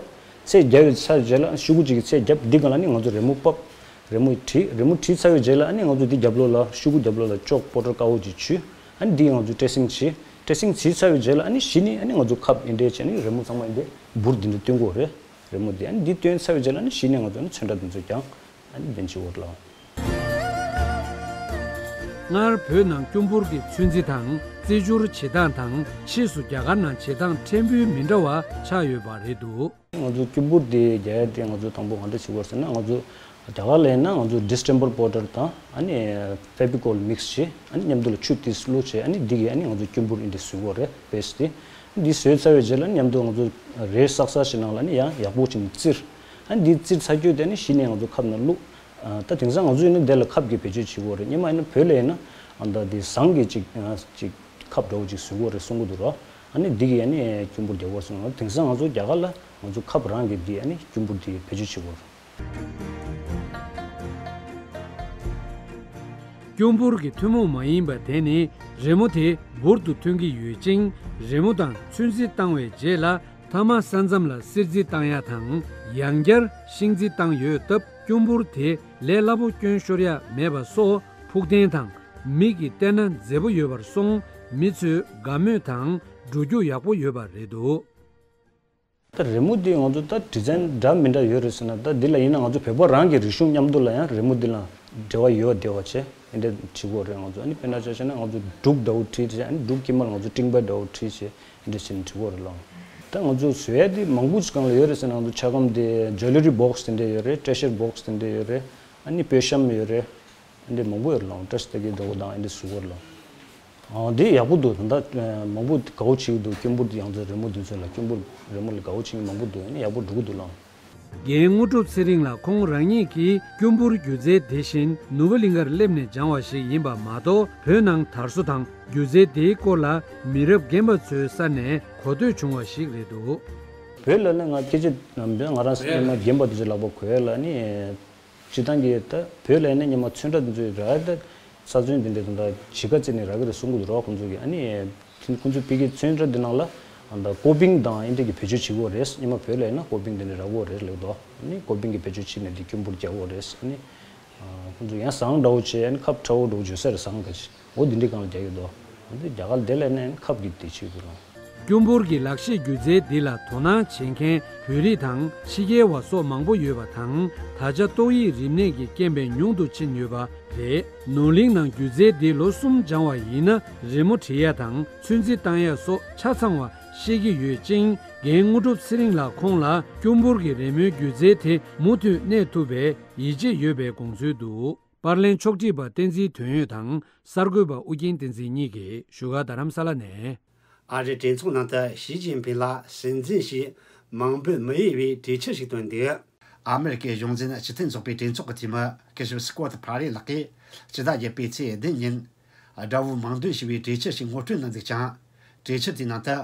ཚད་བརྒྱབ་ཡོད་ཚར་རྗེས་ལ་ཤོག་གུ་གཅིག་གི་ཚད་བརྒྱབ། འདི་སྒང་ལ་ནི་ང་ཚོ་རི་མོ་ཕབ། རི་མོ་བྲིས། རི་མོ་བྲིས་ཚར་བའི་རྗེས་ལ་ཨ་ནི་ང་ཚོ་འདི་རྒྱབ་ལོགས་ལ་ཤོག་གུ་རྒྱབ་ལོགས་ལ་ཅོག་པོ་ཊར་དཀར་པོ་ཅིག་བྱུགས། ཨ་ནི་འདི་ང་ཚོ་ཊེ་སིང་བྱས། ཊེ་སིང་བྱས་ཚར་བའི་རྗེས་ལ་ཨ་ནི་གཞི་ནས་ཨ་ནི་ང་ཚོ་ཁབ་འདི་འདྲ་བྱས་ནས་རི་མོ་ཚང་མ་འདི་འབུར་འདི་འདྲ་སྟོན་དགོས་རེད། རི་མོ་འདི་ཨ་ནི་འདི་སྟོན་ཚར་བའི་རྗེས་ལ་ཨ་ནི་གཞི་ནས་ང་ཚོ་ཨ་ནི་ཚོན་ཁྲ་འདི་ཚོ་ཀྱང་ཨ་ནི་འདོན་བྱེད་དགོས་རེད་ལ། སྔར་བོད་ནང་སྐྱོ་འབུར་གྱི་ཚོན་རྩི་དང་རྩི་སྦྱོར་བྱེད་སྟངས་དང་ཕྱིས་སུ་རྒྱ་གར་ནང་བྱེད་སྟངས་ཕྲན་བུ་མི་འདྲ་བ་ཆགས་ཡོད་པ་རེད་འདུག། ང་ཚོ་སྐྱོ་འབུར་དེ་རྒྱག་ཡ་དེ་ང་ཚོ་དང་པོ་གང་འདྲ་བྱེད་དགོས་ཟེར་ན། ང་ཚོ་རྒྱ་གར་ལ་ཡིན་ན་ང་ཚོ་ཌིས་ཊེམ་པར་པོ་ཊར་དང་ཨ་ནི་ཕེ་བི་ཀོལ་མིག་སི་བྱས། ཨ་ནི་མཉམ་དུ་ལ་ཆུ་དེ་བླུགས་བྱས། ཨ་ནི་འདི་གིས་ཨ་ནི་ང་ཚོ་སྐྱོ་འབུར་འདི་བཟོ་གི་ཡོད་རེད། བེ་སི་དེ། འདི་བཟོས་ཚར་བའི་རྗེས་ལ་མཉམ་དུ་ང་ཚོ་རས་བསགས་བསགས་བྱས་ནང་ལ་ཨ་ནི་ཡང་ཡག་པོ་བྱས་ནས་བཙིར། ཨ་ནི་འདི་བཙིར་ཚར་རྒྱུ་དེ་ཨ་ནི་གཞི་ནས་ང་ཚོ་ཁབ་ནང་བླུགས། ཨ་ད་དེང་སང་ང་ཚོ་ཡིན་ན་དེ་ལ་ཁབ་ཀྱི་བེད་སྤྱོད་བྱེད་ཀྱི་ཡོད་རེད། སྔོན་མ་ཡིན་ན་བོད་ལ་ཡིན་ན་ཨ་ད་དེ་ཟངས་ཀྱི་ཅིག་ཨ་ཅིག་ཁབ་འདྲ་བོ་ཅིག་བཟོ་གི་ཡོད་རེད་གསུང་གི་འདུག་ར། ཨ་ནི་འདི་གིས་ཨ་ནི་སྐྱོ་འབུར་རྒྱག་གི་ཡོད་རེད་གསུངས། དེང་སང་ང་ཚོ་རྒྱ་གར་ལ་ང་ཚོ་ཁབ་རང་གི་འདི་ཨ་ནི་སྐྱོ་འབུར་འདི་བེད་སྤྱོད་བྱེད་ཀྱི་ཡོད་རེད། སྐྱོ་འབུར་གྱི་ཐུན་མོང་མ་ཡིན་པ་དེ་ནི་རི་མོ་དེ་འབུར་དུ་ཐོན་གྱི་ཡོད་ཅིང་། རི་མོ་དང་ཚོན་རྩི་བཏང་བའི་རྗེས་ལ་མཐའ་མ་ས་མཚམས་ལ་གསེར་རྩི་བཏང་ཡ་དང་། ཡང་བསྐྱར་ཤིང་རྩི་བཏང་ཡོད་སྟབས་སྐྱོ་འབུར་དེ་ལས་སླ་པོ་སྐྱོན་ཤོར་ཡ་མེད་པ་སོགས་ཕུགས་བརྟན་དང་མིག་གིས་བལྟས་ན་མཛེས་པོ་ཡོད་པར་སོང་མི་ཚོས་དགའ་མོས་དང་འགྲོ་རྒྱུག་ཡག་པོ་ཡོད་པ་རེད་འདུག། ད་རི་མོ་འདི་ང་ཚོ་ད་ཌི་ཛའིན་འདྲ་མི་འདྲ་ཡོད་རེད་ཟེར་ན། ད་འདི་ལ་ཡིན་ན་ང་ཚོ་བོད་པ་རང་གི་རིག་གཞུང་མཉམ་དུ་ལ་ཡང་རི་མོ་འདི་ལ་འབྲེལ་བ་ཡོད་བསྡད་པ་བྱས་འདི་འདྲ་བྱེད་དགོས་རེད། ང་ཚོ་ཨ་ནི་དཔེར་ན་ཆ་བཞག་ན་ང་ཚོ་འབྲུག་འདྲ་བོ་བྲིས་བྱས། ཨ་ནི་འབྲུག་དཀྱིལ་མར་ང་ཚོ་སྤྲིན་པ་འདྲ་བོ་བྲིས་བྱས་འདི་འདྲ་བྱས་ནས་བྲིས་དགོས་རེད་ལགས། ད་ང་ཚོ་བཟོ་ཡ་འདི་མང་པོ་ཞིག་སྒང་ལ་ཡོད་རེད་ཟེར་ན། ང་ཚོ་ཆ་སྒམ་འདི་ཇུ་ལི་རི་བོག་སི་དེ་འདྲ་ཡོད་རེད། ཊྲེ་ཤར་བོག་སི་དེ་འདྲ་ཡོད་རེད། ཨ་ནི་པོད་ཤམ་ཡོད་རེད། འདི་མང་པོ་ཡོད་རེད་ལགས། ཊྲེ་ཤར་དེ་གི་འདྲ་བོ་དང་འདི་བཟོ་དགོས་རེད་ལགས། ཨ། འདི་ཡག་པོ་འདུག་ད་ལྟ་མང་པོ་དགའ་བོ་བྱེད་ཀྱི་འདུག་སྐྱོན་འབུར་ཡང་རྩེ་རི་མོ་འདི་ཚོ་ལ་སྐྱོན་འབུར་རི་མོ་ལ་དགའ་བོ་བྱེད་མཁན་མང་པོ་འདུག་ཨ་ནི་ཡག་པོ་འགྲོ་གི་འདུག་ལགས། རྒན་དངོས་གྲུབ་ཚེ་རིང་ལགས་ཁོང་རང་ཉིད་ཀྱིས་སྐྱོན་འབུར་སྒྱུ་རྩལ་དེ་བཞིན་ནོར་བུ་གླིང་གར་སླེབས་ནས་སྦྱངས་པ་ཞིག་ཡིན་པ་མ་གཏོགས། བོད་ནང་དར་སྲོལ་དང་སྒྱུ་རྩལ་དེའི་སྐོར་ལ་མི་རབས་རྒན་པ་ཚོའི་ས་ནས་གོ་ཐོས་བྱུང་བ་ཞིག་རེད་འདུག་བོད་ལ་ནི་ང་སྐད་ཆ་ང་རང་སེམས་མ་རྒན་པ་དེ་ཚོའི་ལག་པ་གོ་ཡ་ལ་ནི། སྤྱིར་བཏང་གི་ད་བོད་ལ་ཡིན་ན་སྔོན་མ་ཚོན་ཁྲ་འདི་ཚོ་རག་ད་ས་ཚོན་འདི་འདྲ་དང་ད་བྱིས་པ་བརྩིས་ནས་རག་གི་རེད་གསུང་གི་འདུག་རོགས་ཁོང་ཚོ་གིས། ཨ་ནི་ཁོང་ཚོ་ཕ་གི་ཚོན་ཁྲ་འདི་ནང་ལ་ད་ཀོ་པིང་དང་ཨེ་འདྲ་གི་བེད་སྤྱོད་བྱེད་ཀྱི་ཡོད་རེད། སྔོན་མ་བོད་ལ་ཡིན་ན་ཀོ་པིང་འདི་འདྲ་རག་གི་ཡོད་རེད་ལབ་འདུག་ཨ་ནི་ཀོ་པིང་གི་བེད་སྤྱོད་བྱས་ནས་འདི་སྐྱོན་འབུར་རྒྱག་གི་ཡོད་རེད། ཨ་ནི་ཁོང་ཚོ་ཡང་ཟངས་འདྲ་བོ་བྱས། ཨ་ནི་ཁབ་ཁྲ་བོ་འདྲ་བོ་བརྗོད་ས་རེད། ཟངས་ག་ཅིག་འོ་འདི་འདྲའི་སྒང་ལ་རྒྱག་གི་འདུག་འདི་རྒྱ་གར་དེ་ལ་ནས་ཁབ་ཀྱི་དེ་བྱེད་དགོས་རུང་། སྐྱོན་འབུར་གྱི་ལག་ཤེས་སྒྱུ་རྩལ་འདི་ལ་དོ་སྣང་བྱེད་མཁན་བོད་རིགས་དང་ཕྱི་རྒྱལ་བ་སོགས་མང་པོ་ཡོད་པ་དང་། ད་ཆ་ཏོག་དབྱིབས་རིམས་ནད་ཀྱི་རྐྱེན་པས་ཉུང་དུ་ཕྱིན་ཡོད་པ་རེད། ནོར་གླིང་ནང་སྒྱུ་རྩལ་འདི་ལོ་གསུམ་སྦྱངས་པ་ཡིན་ན། རི་མོ་བྲིས་ཡ་དང་ཚོན་རྩི་བཏང་ཡ་སོགས་ཆ་ཚང་བ་ཤེས་ཀྱི་ཡོད་ཅིང་། རྒན་དངོས་གྲུབ་ཚེ་རིང་ལགས་ཁོང་ལ་སྐྱོན་འབུར་གྱི་རི་མོའི་སྒྱུ་རྩལ་དེ་མུ་མཐུད་གནས་ཐུབ་པའི་ཡིད་ཆེས་ཡོད་པའི་དགོངས་ཚུལ་འདུག་པར་ལེན་ཕྱོགས་སྒྲིག་པ་བསྟན་འཛིན་དོན་ཡོད་དང་གསར་འགོད་པ་ཨུ་རྒྱན་བསྟན་འཛིན་གཉིས་ཀྱིས་བཞུགས་སྒར་རྡ་རམ་ས་ལ་ནས། ཨ་རིའི་གྲོས་ཚོགས་ནང་དུ་ཞི་ཅིན་ཕིང་ལ་སྲིད་འཛིན་ཞེས་མིང་འབོད་མི་དབྱེ་བའི་གྲོས་ཆོད་ཞིག་བཏོན་འདུག་ཨ་མེ་རི་ཀའི་གཞུང་འཛིན་སྤྱི་མཐུན་ཚོགས་པའི་གྲོས་ཚོགས་ཀྱི་འཐུས་མི་སྐུ་ཞབས་སྐོད་ཕ་རེ་ལགས་ཀྱིས་ཕྱི་ཟླ་བརྒྱད་པའི་ཚེས་བདུན་ཉིན། དགྲ་བོའི་མིང་འདོན་ཞེས་པའི་གྲོས་ཆོད་ཞིག་ངོ་སྤྲོད་གནང་འདུག་ཅིང་། གྲོས་ཆོད་དེའི་ནང་དུ་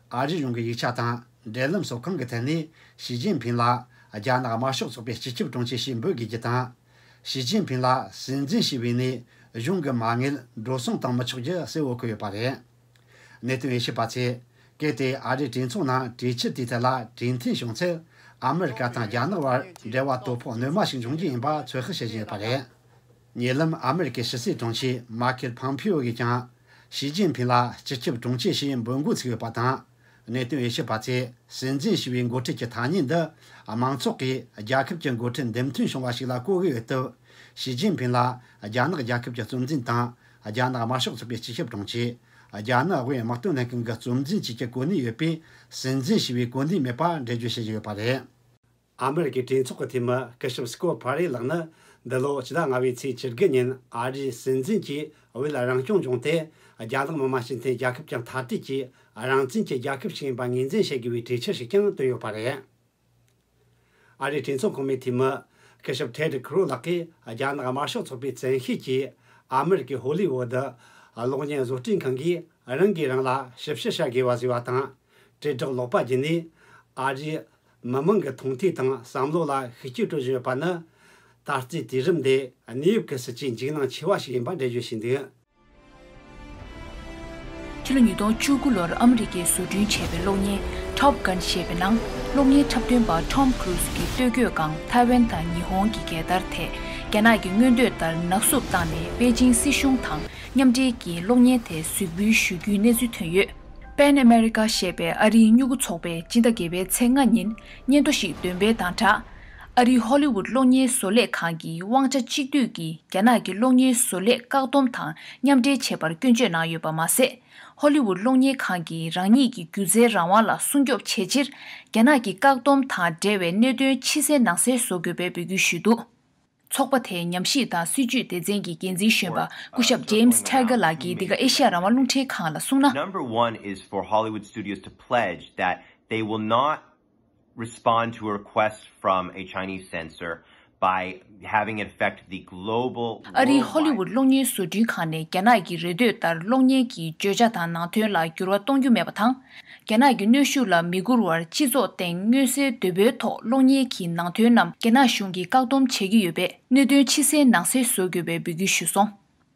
ཨ་རིའི་གཞུང་གི་ཡིག་ཆ་དང་འབྲེལ་ལམ་སོགས་གང་གི་ཐད་ནས་ཞི་ཅིན་ཕིང་ལ་རྒྱ་ནག་དམར་ཤོག་ཚོགས་པའི་སྤྱི་ཁྱབ་དྲུང་ཆེ་ཞེས་འབོད་དགོས་རྒྱུ་དང་། ཞི་ཅིན་ཕིང་ལ་སྲིད་འཛིན་ཞེས་པའི་ནས་གཞུང་གི་མ་དངུལ་འགྲོ་སོང་བཏང་མི་ཆོག་རྒྱུ་གསལ་བོ་བཀོད་ཡོད་པ་རེད། གནད་དོན་དབྱེ་ཞིབ་པ་ཚོས་གལ་ཏེ་ཨ་རིའི་གྲོས་ཚོགས་ནང་གྲོས་ཆོད་དེའི་ཐད་ལ་གྲོས་མཐུན་བྱུང་ཚེ། ཨ་མེ་རི་ཀ་དང་རྒྱ་ནག་བར་འབྲེལ་བ་དོ་ཕོག་སྣོན་མ་ཞིག་འབྱུང་རྒྱུ་ཡིན་པ་ཚོད་དཔག་བྱེད་བཞིན་ཡོད་པ་རེད། ཉེ་ལམ་ཨ་མེ་རི་ཀའི་ཕྱི་སྲིད་དྲུང་ཆེ་མཱ་ཁེལ་ཕམ་ཕིའོ་ཡིས་ཀྱང་ཞི་ཅིན་ཕིང་ལ་སྤྱི་ཁྱབ་དྲུང་ཆེ་ཞེས་འབོད་འགོ་ཚུགས་ཡོད་པ་དང་། གནད་དོན་དབྱེ་ཞིབ་པ་ཚོས་སྲིད་འཛིན་ཞེས་པའི་འགོ་ཁྲིད་ཀྱི་ཐ་སྙད་འདི་མང་ཚོགས་ཀྱིས་རྒྱལ་ཁབ་ཀྱི་འགོ་ཁྲིད་འདེམས་ཐོན་བྱུང་བ་ཞིག་ལ་གོ་གི་ཡོད་སྟབས། ཞི་ཅིན་ཕིང་ལ་རྒྱ་ནག་རྒྱལ་ཁབ་ཀྱི་གཙོ་འཛིན་དང་རྒྱ་ནག་དམར་ཤོག་ཚོགས་པའི་སྤྱི་ཁྱབ་དྲུང་ཆེ། རྒྱ་ནག་དབུས་དམག་དོན་ལྷན་ཁང་གི་གཙོ་འཛིན་བཅས་ཀྱི་གོ་གནས་ཡོད་པས་སྲིད་འཛིན་ཞེས་པའི་གོ་གནས་མེད་པ་འགྲེལ་བརྗོད་བྱེད་བཞིན་ཡོད་པ་རེད། ཨ་མེ་རི་ཀའི་གྲོས་ཚོགས་ཀྱི་འཐུས་མི་སྐུ་ཞབས་སྐོད་ཕ་རེ་ལགས་ནི་འདི་ལོ་ཕྱི་ཟླ་ལྔ་པའི་ཚེས་བཅུ་དགུ་ཉིན་ཨ་རིའི་སྲིད་འཛིན་གྱིས་བོད་རང་སྐྱོང་ལྗོངས་དེ་རྒྱ་ནག་མི་དམངས་སྤྱི་མཐུན་རྒྱལ་ཁབ་ཀྱང་མཐར་སྐྲོད་ཀྱིས་རང་བཙན་གྱི་རྒྱལ་ཁབ་ཞིག་ཡིན་པ་ངོས་འཛིན་བྱེད་དགོས་པའི་གྲོས་ཆོད་ཞིག་ཀྱང་བཏོན་ཡོད་པ་རེད། ཨ་རིའི་གྲོས་ཚོགས་གོང་མའི་འཐུས་མི་སྐུ་ཞབས་ཐེད་ཁྲུ་ལགས་ཀྱིས་རྒྱ་ནག་དམར་ཤོག་ཚོགས་པའི་བཙན་ཤེད་ཀྱིས་ཨ་མེ་རི་ཀའི་ཧོ་ལི་ཝུད་གློག་བརྙན་བཟོ་སྐྲུན་ཁང་གིས་རང་གིས་རང་ལ་ཞིབ་བཤེར་བྱ་དགོས་པ་བཟོས་པ་དང་། དྲིལ་བསྒྲགས་ལོག་པ་བརྒྱུད་ནས་ཨ་རིའི་མི་མང་གི་མཐོང་ཐོས་དང་བསམ་བློ་ལ་ཤུགས་རྐྱེན་སྤྲོད་བཞིན་ཡོད་པ་ནི། ད་ལྟའི་དུས་རིམ་འདི་གནས་བབ་ཀྱི་སྲིད་ཇུས་འཇིགས་སྣང་ཆེ་བ་ཞིག་ཡིན་པ་འགྲེལ་བརྗོད་བྱས་འདུག་ཕྱི་ལོ་ཉིས་སྟོང་བཅུ་དགུ་ལོར་ཨ་མི་རི་ཀས་བཟོ་སྐྲུན་བྱས་པའི་གློག་བརྙན་Top Gun ཞེས་པའི་ནང་། གློག་བརྙན་འཁྲབ་སྟོན་པ་Tom Cruise གྱི་སྟོད་གོས་སྒང་ཐའེ་ཝན་དང་ཉི་ཧོང་གི་རྒྱལ་དར་དེ་རྒྱ་ནག་གི་མངོན་འདོད་ལྟར་ནག་བསུབ་བཏང་ནས། པེ་ཅིང་སྲིད་གཞུང་དང་མཉམ་འབྲེལ་གྱིས་གློག་བརྙན་དེ་གཟིགས་འབུལ་ཞུ་རྒྱུའི་གནས་ཚུལ་ཐོན་ཡོད། Pan America ཞེས་པའི་ཨ་རིའི་སྨྱུ་གུ་ཚོགས་པས་སྤྱི་ཟླ་བརྒྱད་པའི་ཚེས་ལྔ་ཉིན་སྙན་ཐོ་ཞིག་འདོན་སྤེལ་དང་སྦྲགས། ཨ་རིའི་ཧོ་ལི་ཝུད་གློག་བརྙན་བཟོ་ལས་ཁང་གིས་དབང་ཆ་གཅིག་སྡུད་ཀྱིས་རྒྱ་ནག་གི་གློག་བརྙན་བཟོ་ལས་བཀག་སྡོམ་དང་མཉམ་འབྲེལ་བྱེད་པར་སྐྱོན་བརྗོད་གནང་ཡོད་པ་མ་ཟད། ཧོ་ལི་ཝུད་གློག་བརྙན་ཁང་གིས་རང་ཉིད་ཀྱི་སྒྱུ་རྩལ་རང་དབང་ལ་སྲུང་སྐྱོབ་བྱེད་ཕྱིར། རྒྱ་ནག་གི་བཀག་སྡོམ་དང་འབྲེལ་བའི་གནད་དོན་ཕྱི་གསལ་ནང་གསལ་བཟོ་དགོས་པའི་འབོད་སྐུལ་ཞུས་འདུག་ཚོགས་པ་དེའི་ཉམས་ཞིབ་དང་སྲིད་ཇུས་སྡེ་ཚན་གྱི་འགན་འཛིན་གཞོན་པ་སྐུ་ཞབས་James Tiger ལགས་ཀྱིས་འདི་ག་ཨེ་ཤ་ཡ་རང་དབང་རླུང་འཕྲིན་ཁང་ལ་གསུངས་ན། Number one is for Hollywood studios to pledge that they will not respond to a request from a Chinese censor by having it affect the global ཨ་རིའི་ཧོ་ལི་ཝུད་worldwide གློག་བརྙན་བཟོ་སྐྲུན་ཁང་ནས་རྒྱ་ནག་གི་རེ་འདོད་ལྟར་གློག་བརྙན་གྱི་བརྗོད་བྱ་དང་ནང་དོན་ལ་འགྱུར་བ་གཏོང་རྒྱུ་མེད་པ་དང་། རྒྱ་ནག་གི་གནོན་ཤུགས་ལ་མི་བསྒུར་བར་སྤྱི་ཚོགས་སྟེང་མངོན་གསལ་དོད་པོའི་ཐོག་གློག་བརྙན་གྱི་ནང་དོན་རྣམས་རྒྱ་ནག་གཞུང་གིས་བཀག་སྡོམ་བྱེད་ཀྱི་ཡོད་པས། གནད་དོན་ཕྱི་གསལ་ནང་གསལ་བཟོ་དགོས་པའི་འབོད་སྐུལ་ཞུས་སོང་།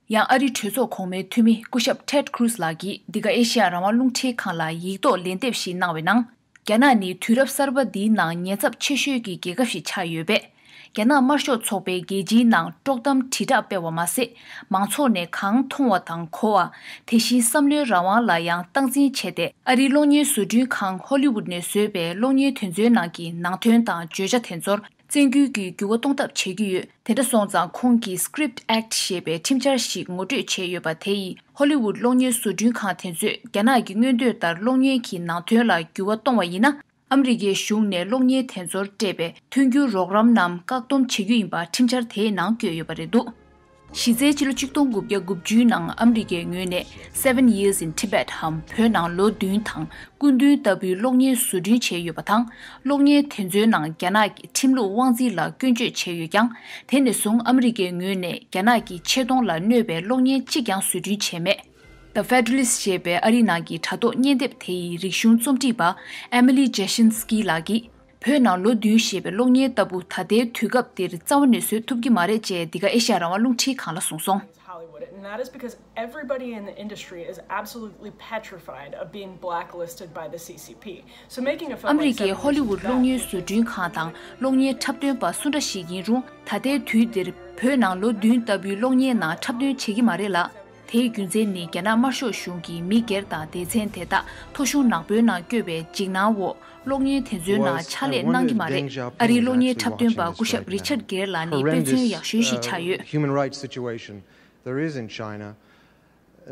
ཡང་ཨ་རིའི་གྲོས་ཚོགས་གོང་མའི་འཐུས་མི་སྐུ་ཞབས་Ted Cruz ལགས་ཀྱིས་འདི་ག་ཨེ་ཤ་ཡ་རང་དབང་རླུང་འཕྲིན་ཁང་ལ་ཡིག་ཐོག་ལན་འདེབས་ཤིག་གནང་བའི་ནང་། རྒྱ་ནག་ནི་དུས་རབས་གསར་པ་འདིའི་ནང་ཉེན་ཚབས་ཆེ་ཤོས་ཀྱི་རྒྱལ་ཁབ་ཞིག་ཆགས་ཡོད་པས། རྒྱ་ནག་དམར་ཤོག་ཚོགས་པས་རྒྱལ་སྤྱིའི་ནང་དཀྲོག་གཏམ་དྲིལ་བསྒྲགས་སྤེལ་བ་མ་ཟད། མང་ཚོགས་ནས་གང་མཐོང་བ་དང་གོ་བ། དེ་བཞིན་བསམ་བློའི་རང་དབང་ལ་ཡང་སྟངས་འཛིན་བྱས་ཏེ། ཨ་རིའི་གློག་བརྙན་བཟོ་སྐྲུན་ཁང་ཧོ་ལི་ཝུད་ནས་བཟོས་པའི་གློག་བརྙན་དེ་ཚོའི་ནང་གི་ནང་དོན་དང་བརྗོད་བྱ་དེ་ཚོར་བཙན་སྐུལ་གྱིས་འགྱུར་བ་གཏོང་ཐབས་བྱེད་ཀྱི་ཡོད། དེ་འདྲ་སོང་ཙང་ཁོང་གིས་Script Act ཞེས་པའི་ཁྲིམས་འཆར་ཞིག་ངོ་སྤྲོད་བྱས་ཡོད་པ་དེ་ཡིས། ཧོ་ལི་ཝུད་གློག་བརྙན་བཟོ་སྐྲུན་ཁང་དེ་ཚོས་རྒྱ་ནག་གི་མངོན་འདོད་ལྟར་གློག་བརྙན་གྱི་ནང་དོན་ལ་འགྱུར་བ་གཏོང་བ་ཡིན་ན། ཨ་མི་རི་ཀའི་གཞུང་ནས་གློག་བརྙན་དེ་ཚོར་སྤྲད་པའི་མཐུན་འགྱུར་རོགས་རམ་རྣམས་བཀག་སྡོམ་བྱེད་རྒྱུ་ཡིན་པ་ཁྲིམས་འཆར་དེའི་ནང་བཀོད་ཡོད་པ་རེད་འདུག་གཞི་རྩའི་ཕྱི་ལོ་ཆིག་སྟོང་དགུ་བརྒྱ་དགུ་བཅུའི་ནང་ཨ་མི་རི་ཀའི་ངོས་ནས་Seven Years in Tibet འམ་བོད་ནང་ལོ་བདུན་དང་སྐུ་མདུན་ལྟ་བུའི་གློག་བརྙན་བཟོ་སྐྲུན་བྱས་ཡོད་པ་དང་། གློག་བརྙན་དེ་ཚོའི་ནང་རྒྱ་ནག་གི་ཁྲིམས་ལུགས་དབང་འཛིན་ལ་སྐྱོན་བརྗོད་བྱས་ཡོད་ཀྱང་། དེ་ནས་བཟུང་ཨ་མི་རི་ཀའི་ངོས་ནས་རྒྱ་ནག་གི་ཆེ་མཐོང་ལ་གནོད་པའི་གློག་བརྙན་གཅིག་ཀྱང་བཟོ་སྐྲུན་བྱས་མེད། The Federalist ཞེས་པའི་ཨ་རིའི་ནང་གི་དྲ་ཐོག་བརྙན་དེབ་དེ་ཡི་རིག་གཞུང་རྩོམ་སྒྲིག་པ་Emily Jashinsky ལགས་ཀྱིས། བོད་ནང་ལོ་བདུན་ཞེས་པའི་གློག་བརྙན་ལྟ་བུ་ད་ལྟའི་དུས་སྐབས་འདིར་རྩ་བ་ནས་བཟོ་ཐུབ་ཀྱི་མ་རེད་ཅེས་འདི་ག་ཨེ་ཤ་ཡ་རང་དབང་རླུང་འཕྲིན་ཁང་ལ་གསུངས་སོང་། Hollywood, and that is because everybody in the industry is absolutely petrified of being blacklisted by the C C P. So making a film ཨ་མི་རི་ཀའི་ཧོ་ལི་ཝུད་གློག་བརྙན་བཟོ་སྐྲུན་ཁང་དང་གློག་བརྙན་འཁྲབ་སྟོན་པ་སུ་འདྲ་ཞིག་ཡིན་རུང་། ད་ལྟའི་དུས་འདིར་བོད་ནང་ལོ་བདུན་ལྟ་བུའི་གློག་བརྙན་ནང་འཁྲབ་སྟོན་བྱེད་ཀྱི་མ་རེད་ལ། དེའི་རྒྱུ་མཚན་ནི་རྒྱ་ནག་དམར་ཤོག་གཞུང་གིས་མི་སྒེར་དང་སྡེ་ཚན་དེ་དག་ཐོ་གཞུང་ནག་པོའི་ནང་བསྐྱོད་པའི་འཇིགས་སྣང་འོག་གློག་བརྙན་དེ་ཚོའི་ནང་ཕྱག་ལས་གནང་གི་མ་རེད། ཨ་རིའི་གློག་བརྙན་འཁྲབ་སྟོན་པ་སྐུ་ཞབས་Richard Gere ལགས་ནི་དཔེ་མཚོན་ཡག་ཤོས་ཤིག་ཆགས་ཡོད། Human rights situation there is in China,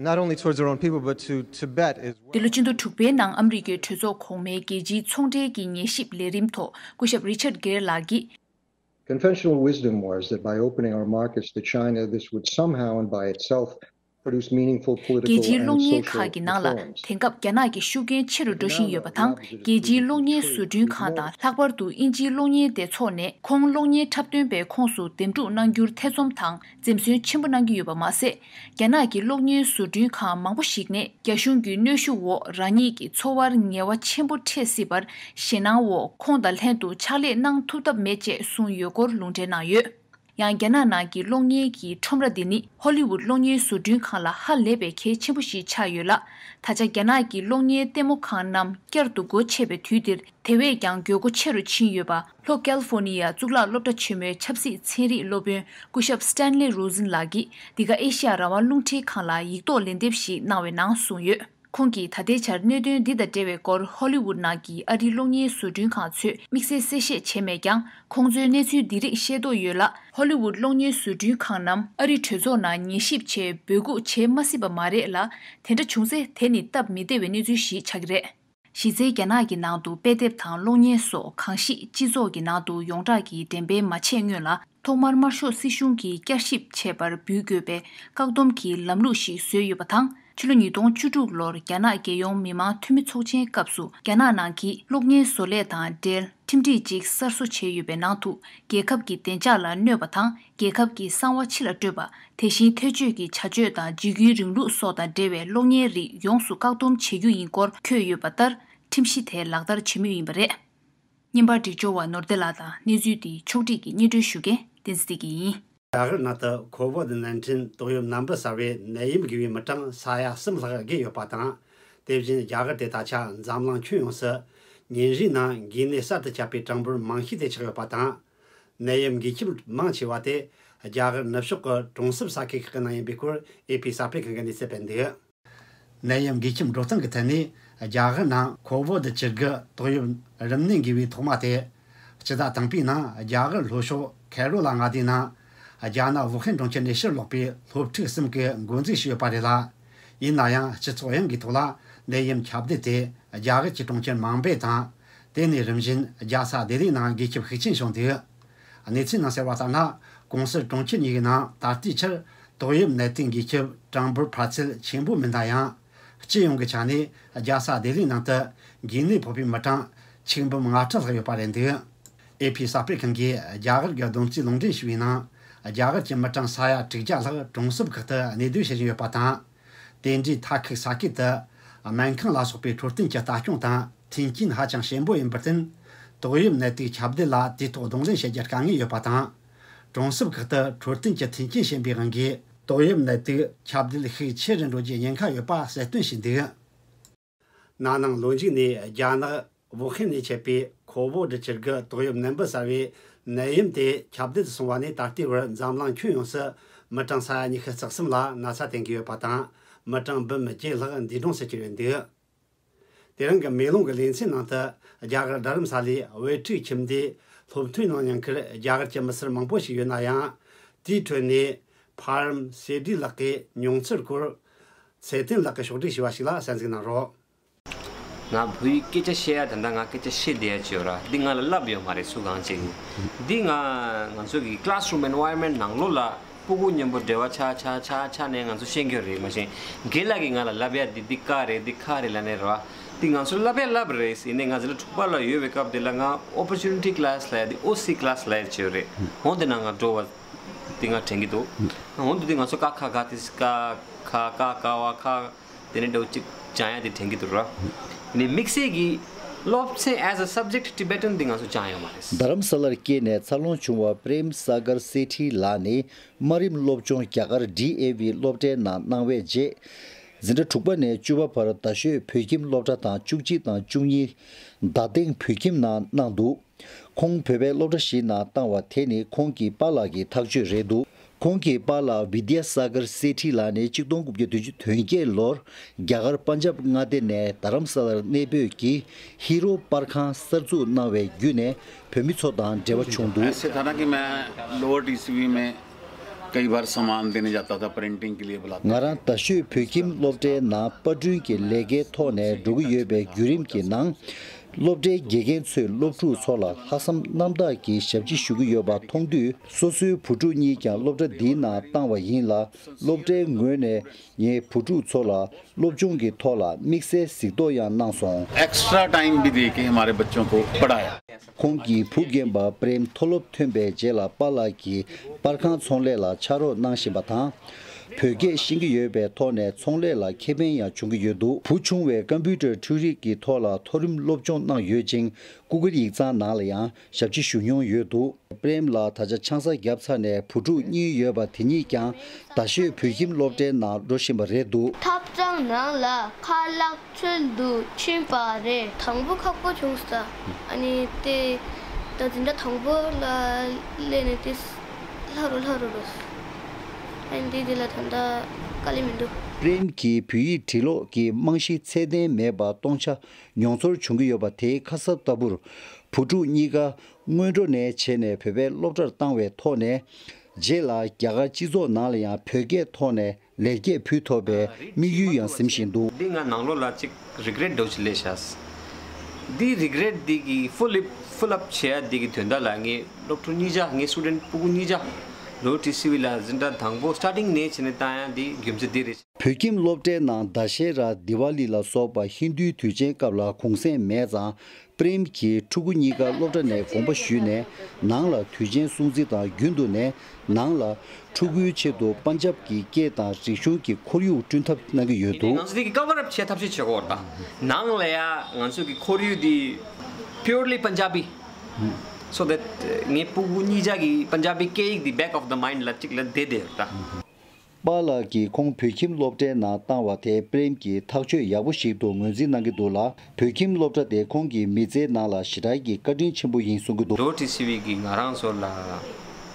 not only towards their own people, but to Tibet as well. འདི་ལོ་ཕྱི་ཟླ་དྲུག་པའི་ནང་ཨ་མི་རི་ཀའི་གྲོས་ཚོགས་གོང་མའི་རྒྱལ་སྤྱིའི་ཚོང་འབྲེལ་གྱི་ཉན་ཞིབ་ལས་རིམ་ཐོག་སྐུ་ཞབས་Richard Gere ལགས་ཀྱིས། Conventional wisdom was that by opening our markets to China, this would somehow and by itself produce meaningful political and social reforms. རྒྱལ་སྤྱིའི་གློག་བརྙན་ཁག་གི་ནང་ལ་དེང་སྐབས་རྒྱ་ནག་གི་ཤུགས་རྐྱེན་ཆེ་རུ་འགྲོ་བཞིན་ཡོད་པ་དང་། རྒྱལ་སྤྱིའི་གློག་བརྙན་བཟོ་སྐྲུན་ཁང་དང་། ལྷག་པར་དུ་དབྱིན་ཇིའི་གློག་བརྙན་སྡེ་ཚོགས་ནས་ཁོང་གློག་བརྙན་འཁྲབ་སྟོན་པའི་ཁོངས་སུ་འདེམས་སྒྲུག་གནང་རྒྱུར་ཐེ་ཚོམ་དང་འཛེམ་ཟོན་ཆེན་པོ་གནང་གི་ཡོད་པ་མ་ཟད། རྒྱ་ནག་གི་གློག་བརྙན་བཟོ་སྐྲུན་ཁང་མང་པོ་ཞིག་ནས་རྒྱ་གཞུང་གི་གནོན་ཤུགས་འོག་རང་ཉིད་ཀྱི་འཚོ་བར་ངལ་བ་ཆེན་པོ་འཕྲད་སྲིད་པར་ཞེད་སྣང་འོག་ཁོང་དང་ལྷན་དུ་ཕྱག་ལས་གནང་ཐུབ་ཐབས་མེད་ཅེས་གསུངས་ཡོད་སྐོར་ལུང་འདྲེན་གནང་ཡོད། ཡང་རྒྱ་ནག་ནང་གི་གློག་བརྙན་གྱི་ཁྲོམ་ར་འདི་ནི་ཧོ་ལི་ཝུད་གློག་བརྙན་བཟོ་སྐྲུན་ཁང་ལ་ཧ་ལས་པའི་གལ་ཆེན་པོ་ཞིག་ཆགས་ཡོད་ལ། ད་ཆ་རྒྱ་ནག་གི་གློག་བརྙན་ལྟད་མོ་ཁང་རྣམས་བསྐྱར་དུ་སྒོ་ཕྱེ་བའི་དུས་འདིར། དེ་བས་ཀྱང་དགོས་མཁོ་ཆེ་རུ་ཕྱིན་ཡོད་པ། ལྷོ་ཀལ་ཧྥོ་ནི་ཡ་གཙུག་ལག་སློབ་གྲྭ་ཆེན་མོའི་ཆབ་སྲིད་ཚན་རིག་སློབ་དཔོན་སྐུ་ཞབས་Stanley Rosen ལགས་ཀྱིས་འདི་ག་ཨེ་ཤ་ཡ་རང་དབང་རླུང་འཕྲིན་ཁང་ལ་ཡིག་ཐོག་ལན་འདེབས་ཤིག་གནང་བའི་ནང་གསུངས་ཡོད། ཁོང་གིས་ད་ལྟའི་ཆར་གནད་དོན་འདི་དང་འབྲེལ་བའི་སྐོར་ཧོ་ལི་ཝུད་ནང་གི་ཨ་རིའི་གློག་བརྙན་བཟོ་སྐྲུན་ཁང་ཚོས་དམིགས་བསལ་གསལ་བཤད་བྱས་མེད་ཀྱང་། ཁོང་ཚོའི་གནས་ཚུལ་འདི་རིགས་ཤེས་རྟོགས་ཡོད་ལ། ཧོ་ལི་ཝུད་གློག་བརྙན་བཟོ་སྐྲུན་ཁང་རྣམས་ཨ་རིའི་གྲོས་ཚོགས་ནང་ཉན་ཞིབ་ཆེད་འབོད་འགུག་བྱེད་མ་སྲིད་པ་མ་རེད་ལ། དེ་འདྲ་བྱུང་ཚེ་དེ་ནི་སྟབས་མི་བདེ་བའི་གནས་ཚུལ་ཞིག་ཆགས་ཀྱི་རེད། གཞི་རྩའི་རྒྱ་ནག་གི་ནང་དུ་དཔེ་དེབ་དང་གློག་བརྙན་སོགས་གང་ཞིག་སྤྱི་ཚོགས་ཀྱི་ནང་དུ་ཡོངས་གྲགས་ཀྱི་འགྲེམས་སྤེལ་མ་བྱས་སྔོན་ལ། ཐོག་མར་དམར་ཤོག་སྲིད་གཞུང་གིས་བསྐྱར་ཞིབ་བྱེད་པར་འབུལ་དགོས་པའི་བཀག་སྡོམ་གྱི་ལམ་ལུགས་ཤིག་བཟོས་ཡོད་པ་དང་། ཕྱི་ལོ་ཉིས་སྟོང་བཅུ་དྲུག་ལོར་རྒྱ་ནག་རྒྱལ་ཡོངས་མི་དམངས་འཐུས་མི་ཚོགས་ཆེན་སྐབས་སུ་རྒྱ་ནག་ནང་གི་གློག་བརྙན་བཟོ་ལས་དང་འབྲེལ་ཁྲིམས་སྒྲིག་ཅིག་གསར་བཟོ་བྱས་ཡོད་པའི་ནང་དུ། རྒྱལ་ཁབ་ཀྱི་བདེ་འཇགས་ལ་གནོད་པ་དང་། རྒྱལ་ཁབ་ཀྱི་གསང་བ་ཕྱི་ལ་སྤྲོད་པ། དེ་བཞིན་ཐེ་བྱུས་ཀྱི་བྱ་སྤྱོད་དང་འཇིགས་སྐུལ་རིང་ལུགས་སོགས་དང་འབྲེལ་བའི་གློག་བརྙན་རིགས་ཡོངས་སུ་བཀག་སྡོམ་བྱེད་རྒྱུ་ཡིན་སྐོར་འཁོད་ཡོད་པ་ལྟར། ཁྲིམས་གཞི་དེ་ལག་བསྟར་བྱེད་མུས་ཡིན་པ་རེད། བརྙན་པར་སྒྲིག་སྦྱོར་བ་ནོར་བདེ་ལགས་དང་གནས་ཚུལ་འདི་ཕྱོགས་སྒྲིག་གིས་སྙན་སྒྲོན་ཞུ་མཁན་བསྟན་འཛིན་བདེ་སྐྱིད་ཡིན། རྒྱ་གར་ནང་དུ་ཁོ་ཝིད་ནན་ཏིན་ཏོག་དབྱིབས་ནད་འབུ་གསར་བའི་ནད་ཡམས་འགོས་པའི་མི་གྲངས་ས་ཡ་གསུམ་ལྷག་བརྒལ་ཡོད་པ་དང་། དེ་བཞིན་རྒྱ་གར་དེ་ད་ཆ་འཛམ་གླིང་ཁྱོན་ཡོངས་སུ་ཉིན་རེའི་ནང་འགོས་ནད་གསར་དུ་ཁྱབ་པའི་གྲངས་འབོར་མང་ཤོས་དེ་ཆགས་ཡོད་པ་དང་། ནད་ཡམས་འགོས་ཁྱབ་མང་ཆེ་བ་དེ་རྒྱ་གར་ནུབ་ཕྱོགས་ཀྱི་གྲོང་གསེབ་ས་ཁུལ་ཁག་གི་ནང་ཡིན་པའི་སྐོར་ཨེ་ཕི་གསར་སྤེལ་ཁང་གིས་གནས་ཚུལ་སྤེལ་འདུག་ནད་ཡམས་འགོས་ཁྱབ་འགྲོ་སྟངས་ཀྱི་ཐད་ནས། རྒྱ་གར་ནང་ཁོ་ཝིད་བཅུ་དགུ་ཏོག་དབྱིབས་རིམས་ནད་འགོས་པའི་ཐོག་མ་དེ། སྤྱི་ཟླ་དང་པོའི་ནང་རྒྱ་གར་ལྷོ་ཕྱོགས་ཁེ་རོ་ལ་མངའ་སྡེའི་ནང་རྒྱ་ནག་ཝུ་ཧན་གྲོང་ཁྱེར་ནས་ཕྱིར་ལོག་པའི་སློབ་ཕྲུག་གསུམ་གྱིས་འགོ་འཛུགས་བྱས་ཡོད་པ་རེད་ལ། ཡིན་ན་ཡང་སྤྱི་ཚོགས་ཡོངས་ཀྱི་ཐོག་ལ་ནད་ཡམས་ཁྱབ་གདལ་དེ་རྒྱ་གར་གྱི་གྲོང་ཁྱེར་མང་པོ་དང་། དེ་ནས་རིམ་བཞིན་རྒྱལ་ས་ལྡི་ལིའི་ནང་འགོས་ཁྱབ་ཤུགས་ཆེན་བྱུང་འདུག་གནས་ཚུལ་ནང་གསལ་བ་ལྟར་ན། གོང་གསལ་གྲོང་ཁྱེར་གཉིས་ཀྱི་ནང་ད་ལྟའི་ཆར་ཏོག་དབྱིབས་ནད་དུག་འགོས་ཁྱབ་གྲངས་འབོར་འཕར་ཚད་ཆེན་པོ་མིན་ན་ཡང་། སྤྱི་ཡོངས་ཀྱི་ཆ་ནས་རྒྱལ་ས་ལྡི་ལིའི་ནང་དུ་འགོས་ནད་ཕོག་པའི་མི་གྲངས་ཆིག་འབུམ་ལྔ་ཁྲི་ལྷག་ཡོད་པ་རེད་འདུག་ཨེ་ཕི་གསར་སྤེལ་ཁང་གིས་རྒྱ་གར་གྱི་བསྡོམས་རྩིས་ལུང་འདྲེན་ཞུས་པའི་ནང་། རྒྱ་གར་གྱི་མི་གྲངས་ས་ཡ་དྲུག་བརྒྱ་ལྷག་གྲོང་གསེབ་ཁག་ཏུ་གནས་སྡོད་བྱེད་བཞིན་ཡོད་པ་དང་། དེ་འདྲའི་མཐའ་ཁུལ་ས་ཁུལ་དུ་སྨན་ཁང་ལ་སོགས་པའི་འཕྲོད་བསྟེན་གྱི་ལྟ་སྐྱོང་དང་མཐུན་རྐྱེན་ཧ་ཅང་ཞན་པོ་ཡིན་པར་བརྟེན། ཏོག་དབྱིབས་ནད་དུག་ཁྱབ་གདལ་ལ་དུས་ཐོག་གདོང་ལེན་བྱེད་རྒྱུར་དཀའ་ངལ་ཡོད་པ་དང་། གྲོང་གསེབ་ཁག་ཏུ་འཕྲོད་བསྟེན་གྱི་མཐུན་རྐྱེན་ཞན་པའི་དབང་གིས། ཏོག་དབྱིབས་ནད་དུག་ཁྱབ་གདལ་ཤུགས་ཆེ་རུ་འགྲོ་རྒྱུའི་ཉེན་ཁ་ཡོད་པ་གསལ་སྟོན་བྱས་འདུག་ན་ནིང་ལོ་མཇུག་ནས་རྒྱ་ནག་ཝུ་ཧན་ནས་མཆེད་པའི་ཁོ་ཝིད་བཅུ་དགུ་ཏོག་དབྱིབས་ནད་འབུ་གསར་བའི་ ནད་ཡམས་དེ་ཁྱབ་གདལ་དུ་སོང་བ་ནས་ད་ལྟའི་བར་འཛམ་གླིང་ཁྱོན་ཡོངས་སུ་མི་གྲངས་ས་ཡ་ཉི་ཤུ་རྩ་གསུམ་ལ་ན་ཚ་བསྟེན་གྱི་ཡོད་པ་དང་། མི་གྲངས་འབུམ་བརྒྱད་ལྷག་འདས་གྲོངས་སུ་གྱུར་ཡོད་འདུག་དེ་རིང་གི་མེ་ལོང་གི་ལེ་ཚན་ནང་དུ། རྒྱ་གར་རྡ་རམ་ས་ལའི་ཝེ་ཁྲིའུ་ཁྱིམ་སྡེའི་སློབ་ཐོན་ནང་ཉན་ཁར་རྒྱ་གར་གྱི་མི་སེར་མང་པོ་ཞིག་ཡོད་ན་ཡང་། དེའི་ཁྲོད་ནས་ཕ་རམ་སེ་ཌི་ལགས་ཀྱིས་མྱོང་ཚོར་སྐོར་ཚེ་བརྟན་ལགས་ཀྱིས་ཕྱོགས་སྒྲིག་ཞུས་པ་ཞིག་ལ་གསན་གཟིགས་གནང་རོགས། ང་བོད་ཡིག་སྐད་ཆ་བཤད་ཡ་ད་ལྟ་ང་སྐད་ཆ་བཤད་བསྡད་ཡ་ཅིག་ཡོད་ར། འདི་ང་ལ་བསླབས་ཡོད་མ་རེད་སུ་གང་ཅིག་འདི་ང་ང་ཚོ་གི་classroom environment ནང་ལོགས་ལ་སྤུ་གུ་མཉམ་པོ་འབྲེལ་བ་ཆགས་ཆགས་ཆགས་ཆགས་ནས་ང་ཚོ་ཤེས་ཀྱི་རེད། མ་གཞི་རྒན་ལགས་ཀྱིས་ང་ལ་བསླབས་ཡ་འདི་འདི་ཀ་རེད་འདི་ཁ་རེད་ལབ་ནས་ར། འདི་ང་ཚོ་བསླབས་ཡ་བསླབས་རེད། ཡིན་ནའི་ང་ཚོ་ལ་འཁྲུག་པ་ལ་ཡོད་པའི་སྐབས་དེ་ལ་ང་opportunity class ལབ་ཡ་འདི་ཨོ་སི་class ལབ་ཡ་ཅིག་ཡོད་རེད། འོ་འདི་ནང་ང་འགྲོ་བ་འདི་ང་དྲན་གྱི་འདུག་འོ་འདི་འདི་ང་ཚོ་ཀ་ཁ་ག་དེ་ཀ་ཁ་ཀ་ཀ་བ་ཁ། དེ་ནས་འདྲ་བོ་གཅིག་སྦྱང་ཡ་དེ་དྲན་གྱི་འདུག་ར། ནི་དམིགས་བསལ་གྱི་སློབ་ཚན་as a subject Tibetan དེ་ང་ཚོ་སྦྱང་ཡོད་མ་རེད། རྡ་རམ་ས་ལར་སྐྱེས་ནས་འཚར་ལོངས་བྱུང་བ་པྲེམ་ས་གར་སེ་ཁྲི་ལགས་ནི་དམའ་རིམ་སློབ་སྦྱོང་རྒྱ་གར་ཌི་ཨེ་ཝི་སློབ་གྲྭའི་ནང་གནང་བའི་རྗེས། འཛིན་གྲྭ་དྲུག་པ་ནས་བཅུ་པ་བར་རྡ་ཤོད་བོད་ཁྱིམ་སློབ་གྲྭ་དང་བཅུ་གཅིག་དང་བཅུ་གཉིས། རྡ་སྟེང་བོད་ཁྱིམ་ནང་གནང་འདུག་ཁོང་བོད་པའི་སློབ་གྲྭ་བཞིའི་ནང་བཏང་བ་དེ་ནི་ཁོང་གི་པཱ་ལགས་ཀྱི་ཐག་གཅོད་རེད་འདུག་ཁོང་གི་པཱ་ལགས་བི་དྱ་ས་གར་སེ་ཁྲི་ལགས་ནི་གཅིག་སྟོང་དགུ་བརྒྱ་བདུན་ཅུ་དོན་བརྒྱད་ལོར་རྒྱ་གར་པན་ཇབ་མངའ་སྡེ་ནས་རྡ་རམ་ས་ལར་གནས་སྤོས་ཀྱིས་ཧི་རོ་པར་ཁང་གསར་འཛུགས་གནང་བའི་བརྒྱུད་ནས་བོད་མི་ཚོ་དང་འབྲེལ་བ་བྱུང་འདུག ऐसे था ना कि मैं lower TCV में कई बार सामान देने जाता था, प्रिंटिंग के लिए बुलाते ང་རང་རྡ་ཤོད་བོད་ཁྱིམ་སློབ་གྲྭའི་ནང་པར་སྐྲུན་གྱི་ལས་ཀའི་ཐོག་ནས་འགྲོ་གི་ཡོད་པའི་བརྒྱུད་རིམ་གྱི་ནང་། སློབ་གྲྭའི་དགེ་རྒན་ཚོས་སློབ་ཕྲུག་ཚོ་ལ་ལྷག་བསམ་རྣམ་དག་གིས་ཞབས་ཕྱི་ཞུ་གི་ཡོད་པ་མཐོང་དུས། སོ་སོའི་བུ་ཕྲུག་གཉིས་ཀྱང་སློབ་གྲྭ་འདིའི་ནང་བཏང་བ་ཡིན་ལ། སློབ་གྲྭའི་ངོས་ནས་ངའི་བུ་ཕྲུག་ཚོ་ལ་སློབ་སྦྱོང་གི་ཐོག་ལ་དམིགས་བསལ་གཟིགས་རྟོག་ཡང་གནང་སོང་། एक्स्ट्रा टाइम भी दे के हमारे बच्चों को पढ़ाया। ཁོང་གི་བུ་རྒན་པ་པྲེམ་མཐོ་སློབ་ཐོན་པའི་རྗེས་ལ་པཱ་ལགས་ཀྱིས་པར་ཁང་ཚོང་ལས་ལ་ཕྱག་རོགས་གནང་བཞིན་པ་དང་། བོད་སྐད་ཤེས་ཀྱི་ཡོད་པའི་ཐོག་ནས་ཚོང་ལས་ལ་ཁེ་ཕན་ཡང་བྱུང་གི་ཡོད་འདུག་བུ་ཆུང་བས་ཀམ་པུའུ་ཊར་འཕྲུལ་རིག་གི་ཐོག་ལ་མཐོ་རིམ་སློབ་སྦྱོང་གནང་ཡོད་ཅིང་། ཀུ་ཀེ་རི་ཡིག་ཚང་ནང་ལ་ཡང་ཞབས་ཕྱི་ཞུ་མྱོང་ཡོད་འདུག་པྲེམ་ལགས་ད་ཆ་ཆང་ས་བརྒྱབ་ཚར་ནས་བུ་ཕྲུག་གཉིས་ཡོད་པ་དེ་གཉིས་ཀྱང་རྡ་ཤོད་བོད་ཁྱིམ་སློབ་གྲྭའི་ནང་འགྲོ་བཞིན་པ་རེད་འདུག་ཐབ་ཚང་ནང་ལ་ཁ་ལག་འཚོལ་དུ་ཕྱིན་པ་རེད། དང་པོ་ཁག་པོ་བྱུང་ས། ཨ་ནི་དེ་ད་འཛིན་གྲྭ་དང་པོ་ལ་སླེབས་ནས་དེ་ལྷག་རུ་ལྷག་རུ་འགྲོ། ཨ་ནི་དེ་དེ་ལ་ད་ལྟ་དཀའ་ལས་མི་འདུག་པྲེམ་གྱིས་བོད་ཡིག་འབྲི་ཀློག་གི་རྨང་གཞི་ཚད་ལྡན་མེད་པར་སྟོང་ཆ་མྱོང་ཚོར་བྱུང་གི་ཡོད་པ་དེའི་ཁ་གསབ་ལྟ་བུར། བུ་ཕྲུག་གཉིས་ཀ་སྔོན་འགྲོ་ནས་བྱས་ནས་བོད་པའི་སློབ་གྲྭར་བཏང་བའི་ཐོག་ནས། རྗེས་ལ་རྒྱ་གར་སྤྱི་ཚོགས་ནང་ལ་ཡང་བོད་སྐད་ཐོག་ནས་ལེགས་སྐྱེས་ཕུལ་ཐུབ་པའི་དམིགས་ཡུལ་ཡང་འཛིན་བཞིན་འདུག་འདི་ང་ནང་ལོགས་ལ་ཅིག་རི་གི་རེཊ་འདྲ་བོ་ཅིག་སླེབས་ཤག་འདི་རི་གི་རེཊ་འདི་གི་ཧྥུལ་ཨབ་ཧྥུལ་ཨབ་བྱེད་ཡ་འདི་གི་དོན་དག་ལ་ངས་སློབ་ཕྲུག་གཉིས་ཆ་ངའི་སི་ཊུ་ཌེན་ཊི་སྤུ་གུ་གཉིས་ཆ་ལོ་ཊི་སི་ཝི་ལ་འཛིན་གྲྭ་དང་པོ་སི་ཊར་ཊིང་ནས་བྱས་ནས་བཏང་ཡ་འདི་རྒྱུ་མཚན་འདི་རེད། བོད་ཁྱིམ་སློབ་གྲྭའི་ནང་ཟླ་ཤས་ར་དི་ཝ་ལི་ལ་སོགས་པ་ཧིན་རྡུའི་དུས་ཆེན་སྐབས་ལ་གུང་སེང་མེད་ཙང་། པྲེམ་གྱིས་ཕྲུ་གུ་གཉིས་ཀ་སློབ་གྲྭ་ནས་དགོངས་པ་ཞུས་ནས་ནང་ལ་དུས་ཆེན་སྲུང་བརྩི་དང་རྒྱུན་དུ་ནས་ནང་ལ་ཕྲུ་གུའི་ཆེད་དུ་པན་ཇབ་ཀྱི་སྐད་དང་རིག་གཞུང་གི་ཁོར་ཡུག་བསྐྲུན་ཐབས་གནང་གི་ཡོད་འདུག་ང་ཚོ་འདི་གི་ཀ་བར་ཨབ་བྱེད་ཐབས་ཤེས་བྱེད་དགོས་རེད་ད། ནང་ལ་ཡ་ང་ཚོ་གི་ཁོར་ཡུག་འདི་purely Punjabi so that ངའི་སྤུ་གུ་གཉིས་ཆ་གི་པན་ཇ་བི་སྐད་ཡིག་འདི་back of the mind ལ་གཅིག་ལ་བསྡད་བསྡད་ཡོད་ད། པཱ་ལགས་ཀྱིས་ཁོང་བོད་ཁྱིམ་སློབ་གྲྭའི་ནང་བཏང་བ་དེ་པྲེམ་གྱིས་ཐག་གཅོད་ཡག་པོ་ཞིག་ཏུ་ངོས་འཛིན་གནང་གི་འདུག་ལ། བོད་ཁྱིམ་སློབ་གྲྭ་དེ་ཁོང་གི་མི་ཚེའི་ནང་ལ་ཞེ་དྲག་གི་བཀའ་དྲིན་ཆེན་པོ་ཡིན་གསུང་གི་འདུག་ལོ་ཊི་སི་ཝི་གིས་ང་རང་ཚོ་ལ་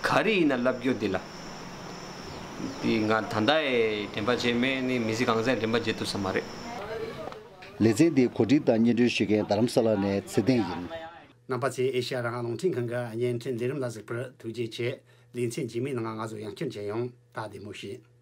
ག་རེ་ཡིན་ན་བསླབ་རྒྱུ་འདི་ལ་འདི་ང་ད་ལྟ་ཡི་དྲན་པ་བརྗེད་མེད་ནི་མི་ཚེ་གང་ཚང་དྲན་པ་བརྗེད་ཐུབ་ས་མ་རེད། ལེ་ཚན་འདི་གོ་སྒྲིག་དང་སྙན་སྒྲོན་ཞུ་མཁན་རྡ་རམ་ས་ལ་ནས་ཚེ་བརྟན་ཡིན། རྣམ་པ་ཚོས་ཨེ་ཤ་ཡ་རང་དབང་རླུང་འཕྲིན་ཁང་གི་བརྙན་འཕྲིན་ལས་རིམ་ལ་གཟིགས་པར་ཐུགས་རྗེ་ཆེ། ལེ་ཚན་རྗེས་མའི་ནང་ང་ཚོ་ཡང་བསྐྱར་མཇལ་ཡོང་། ད་བདེ་མོ་བྱོས།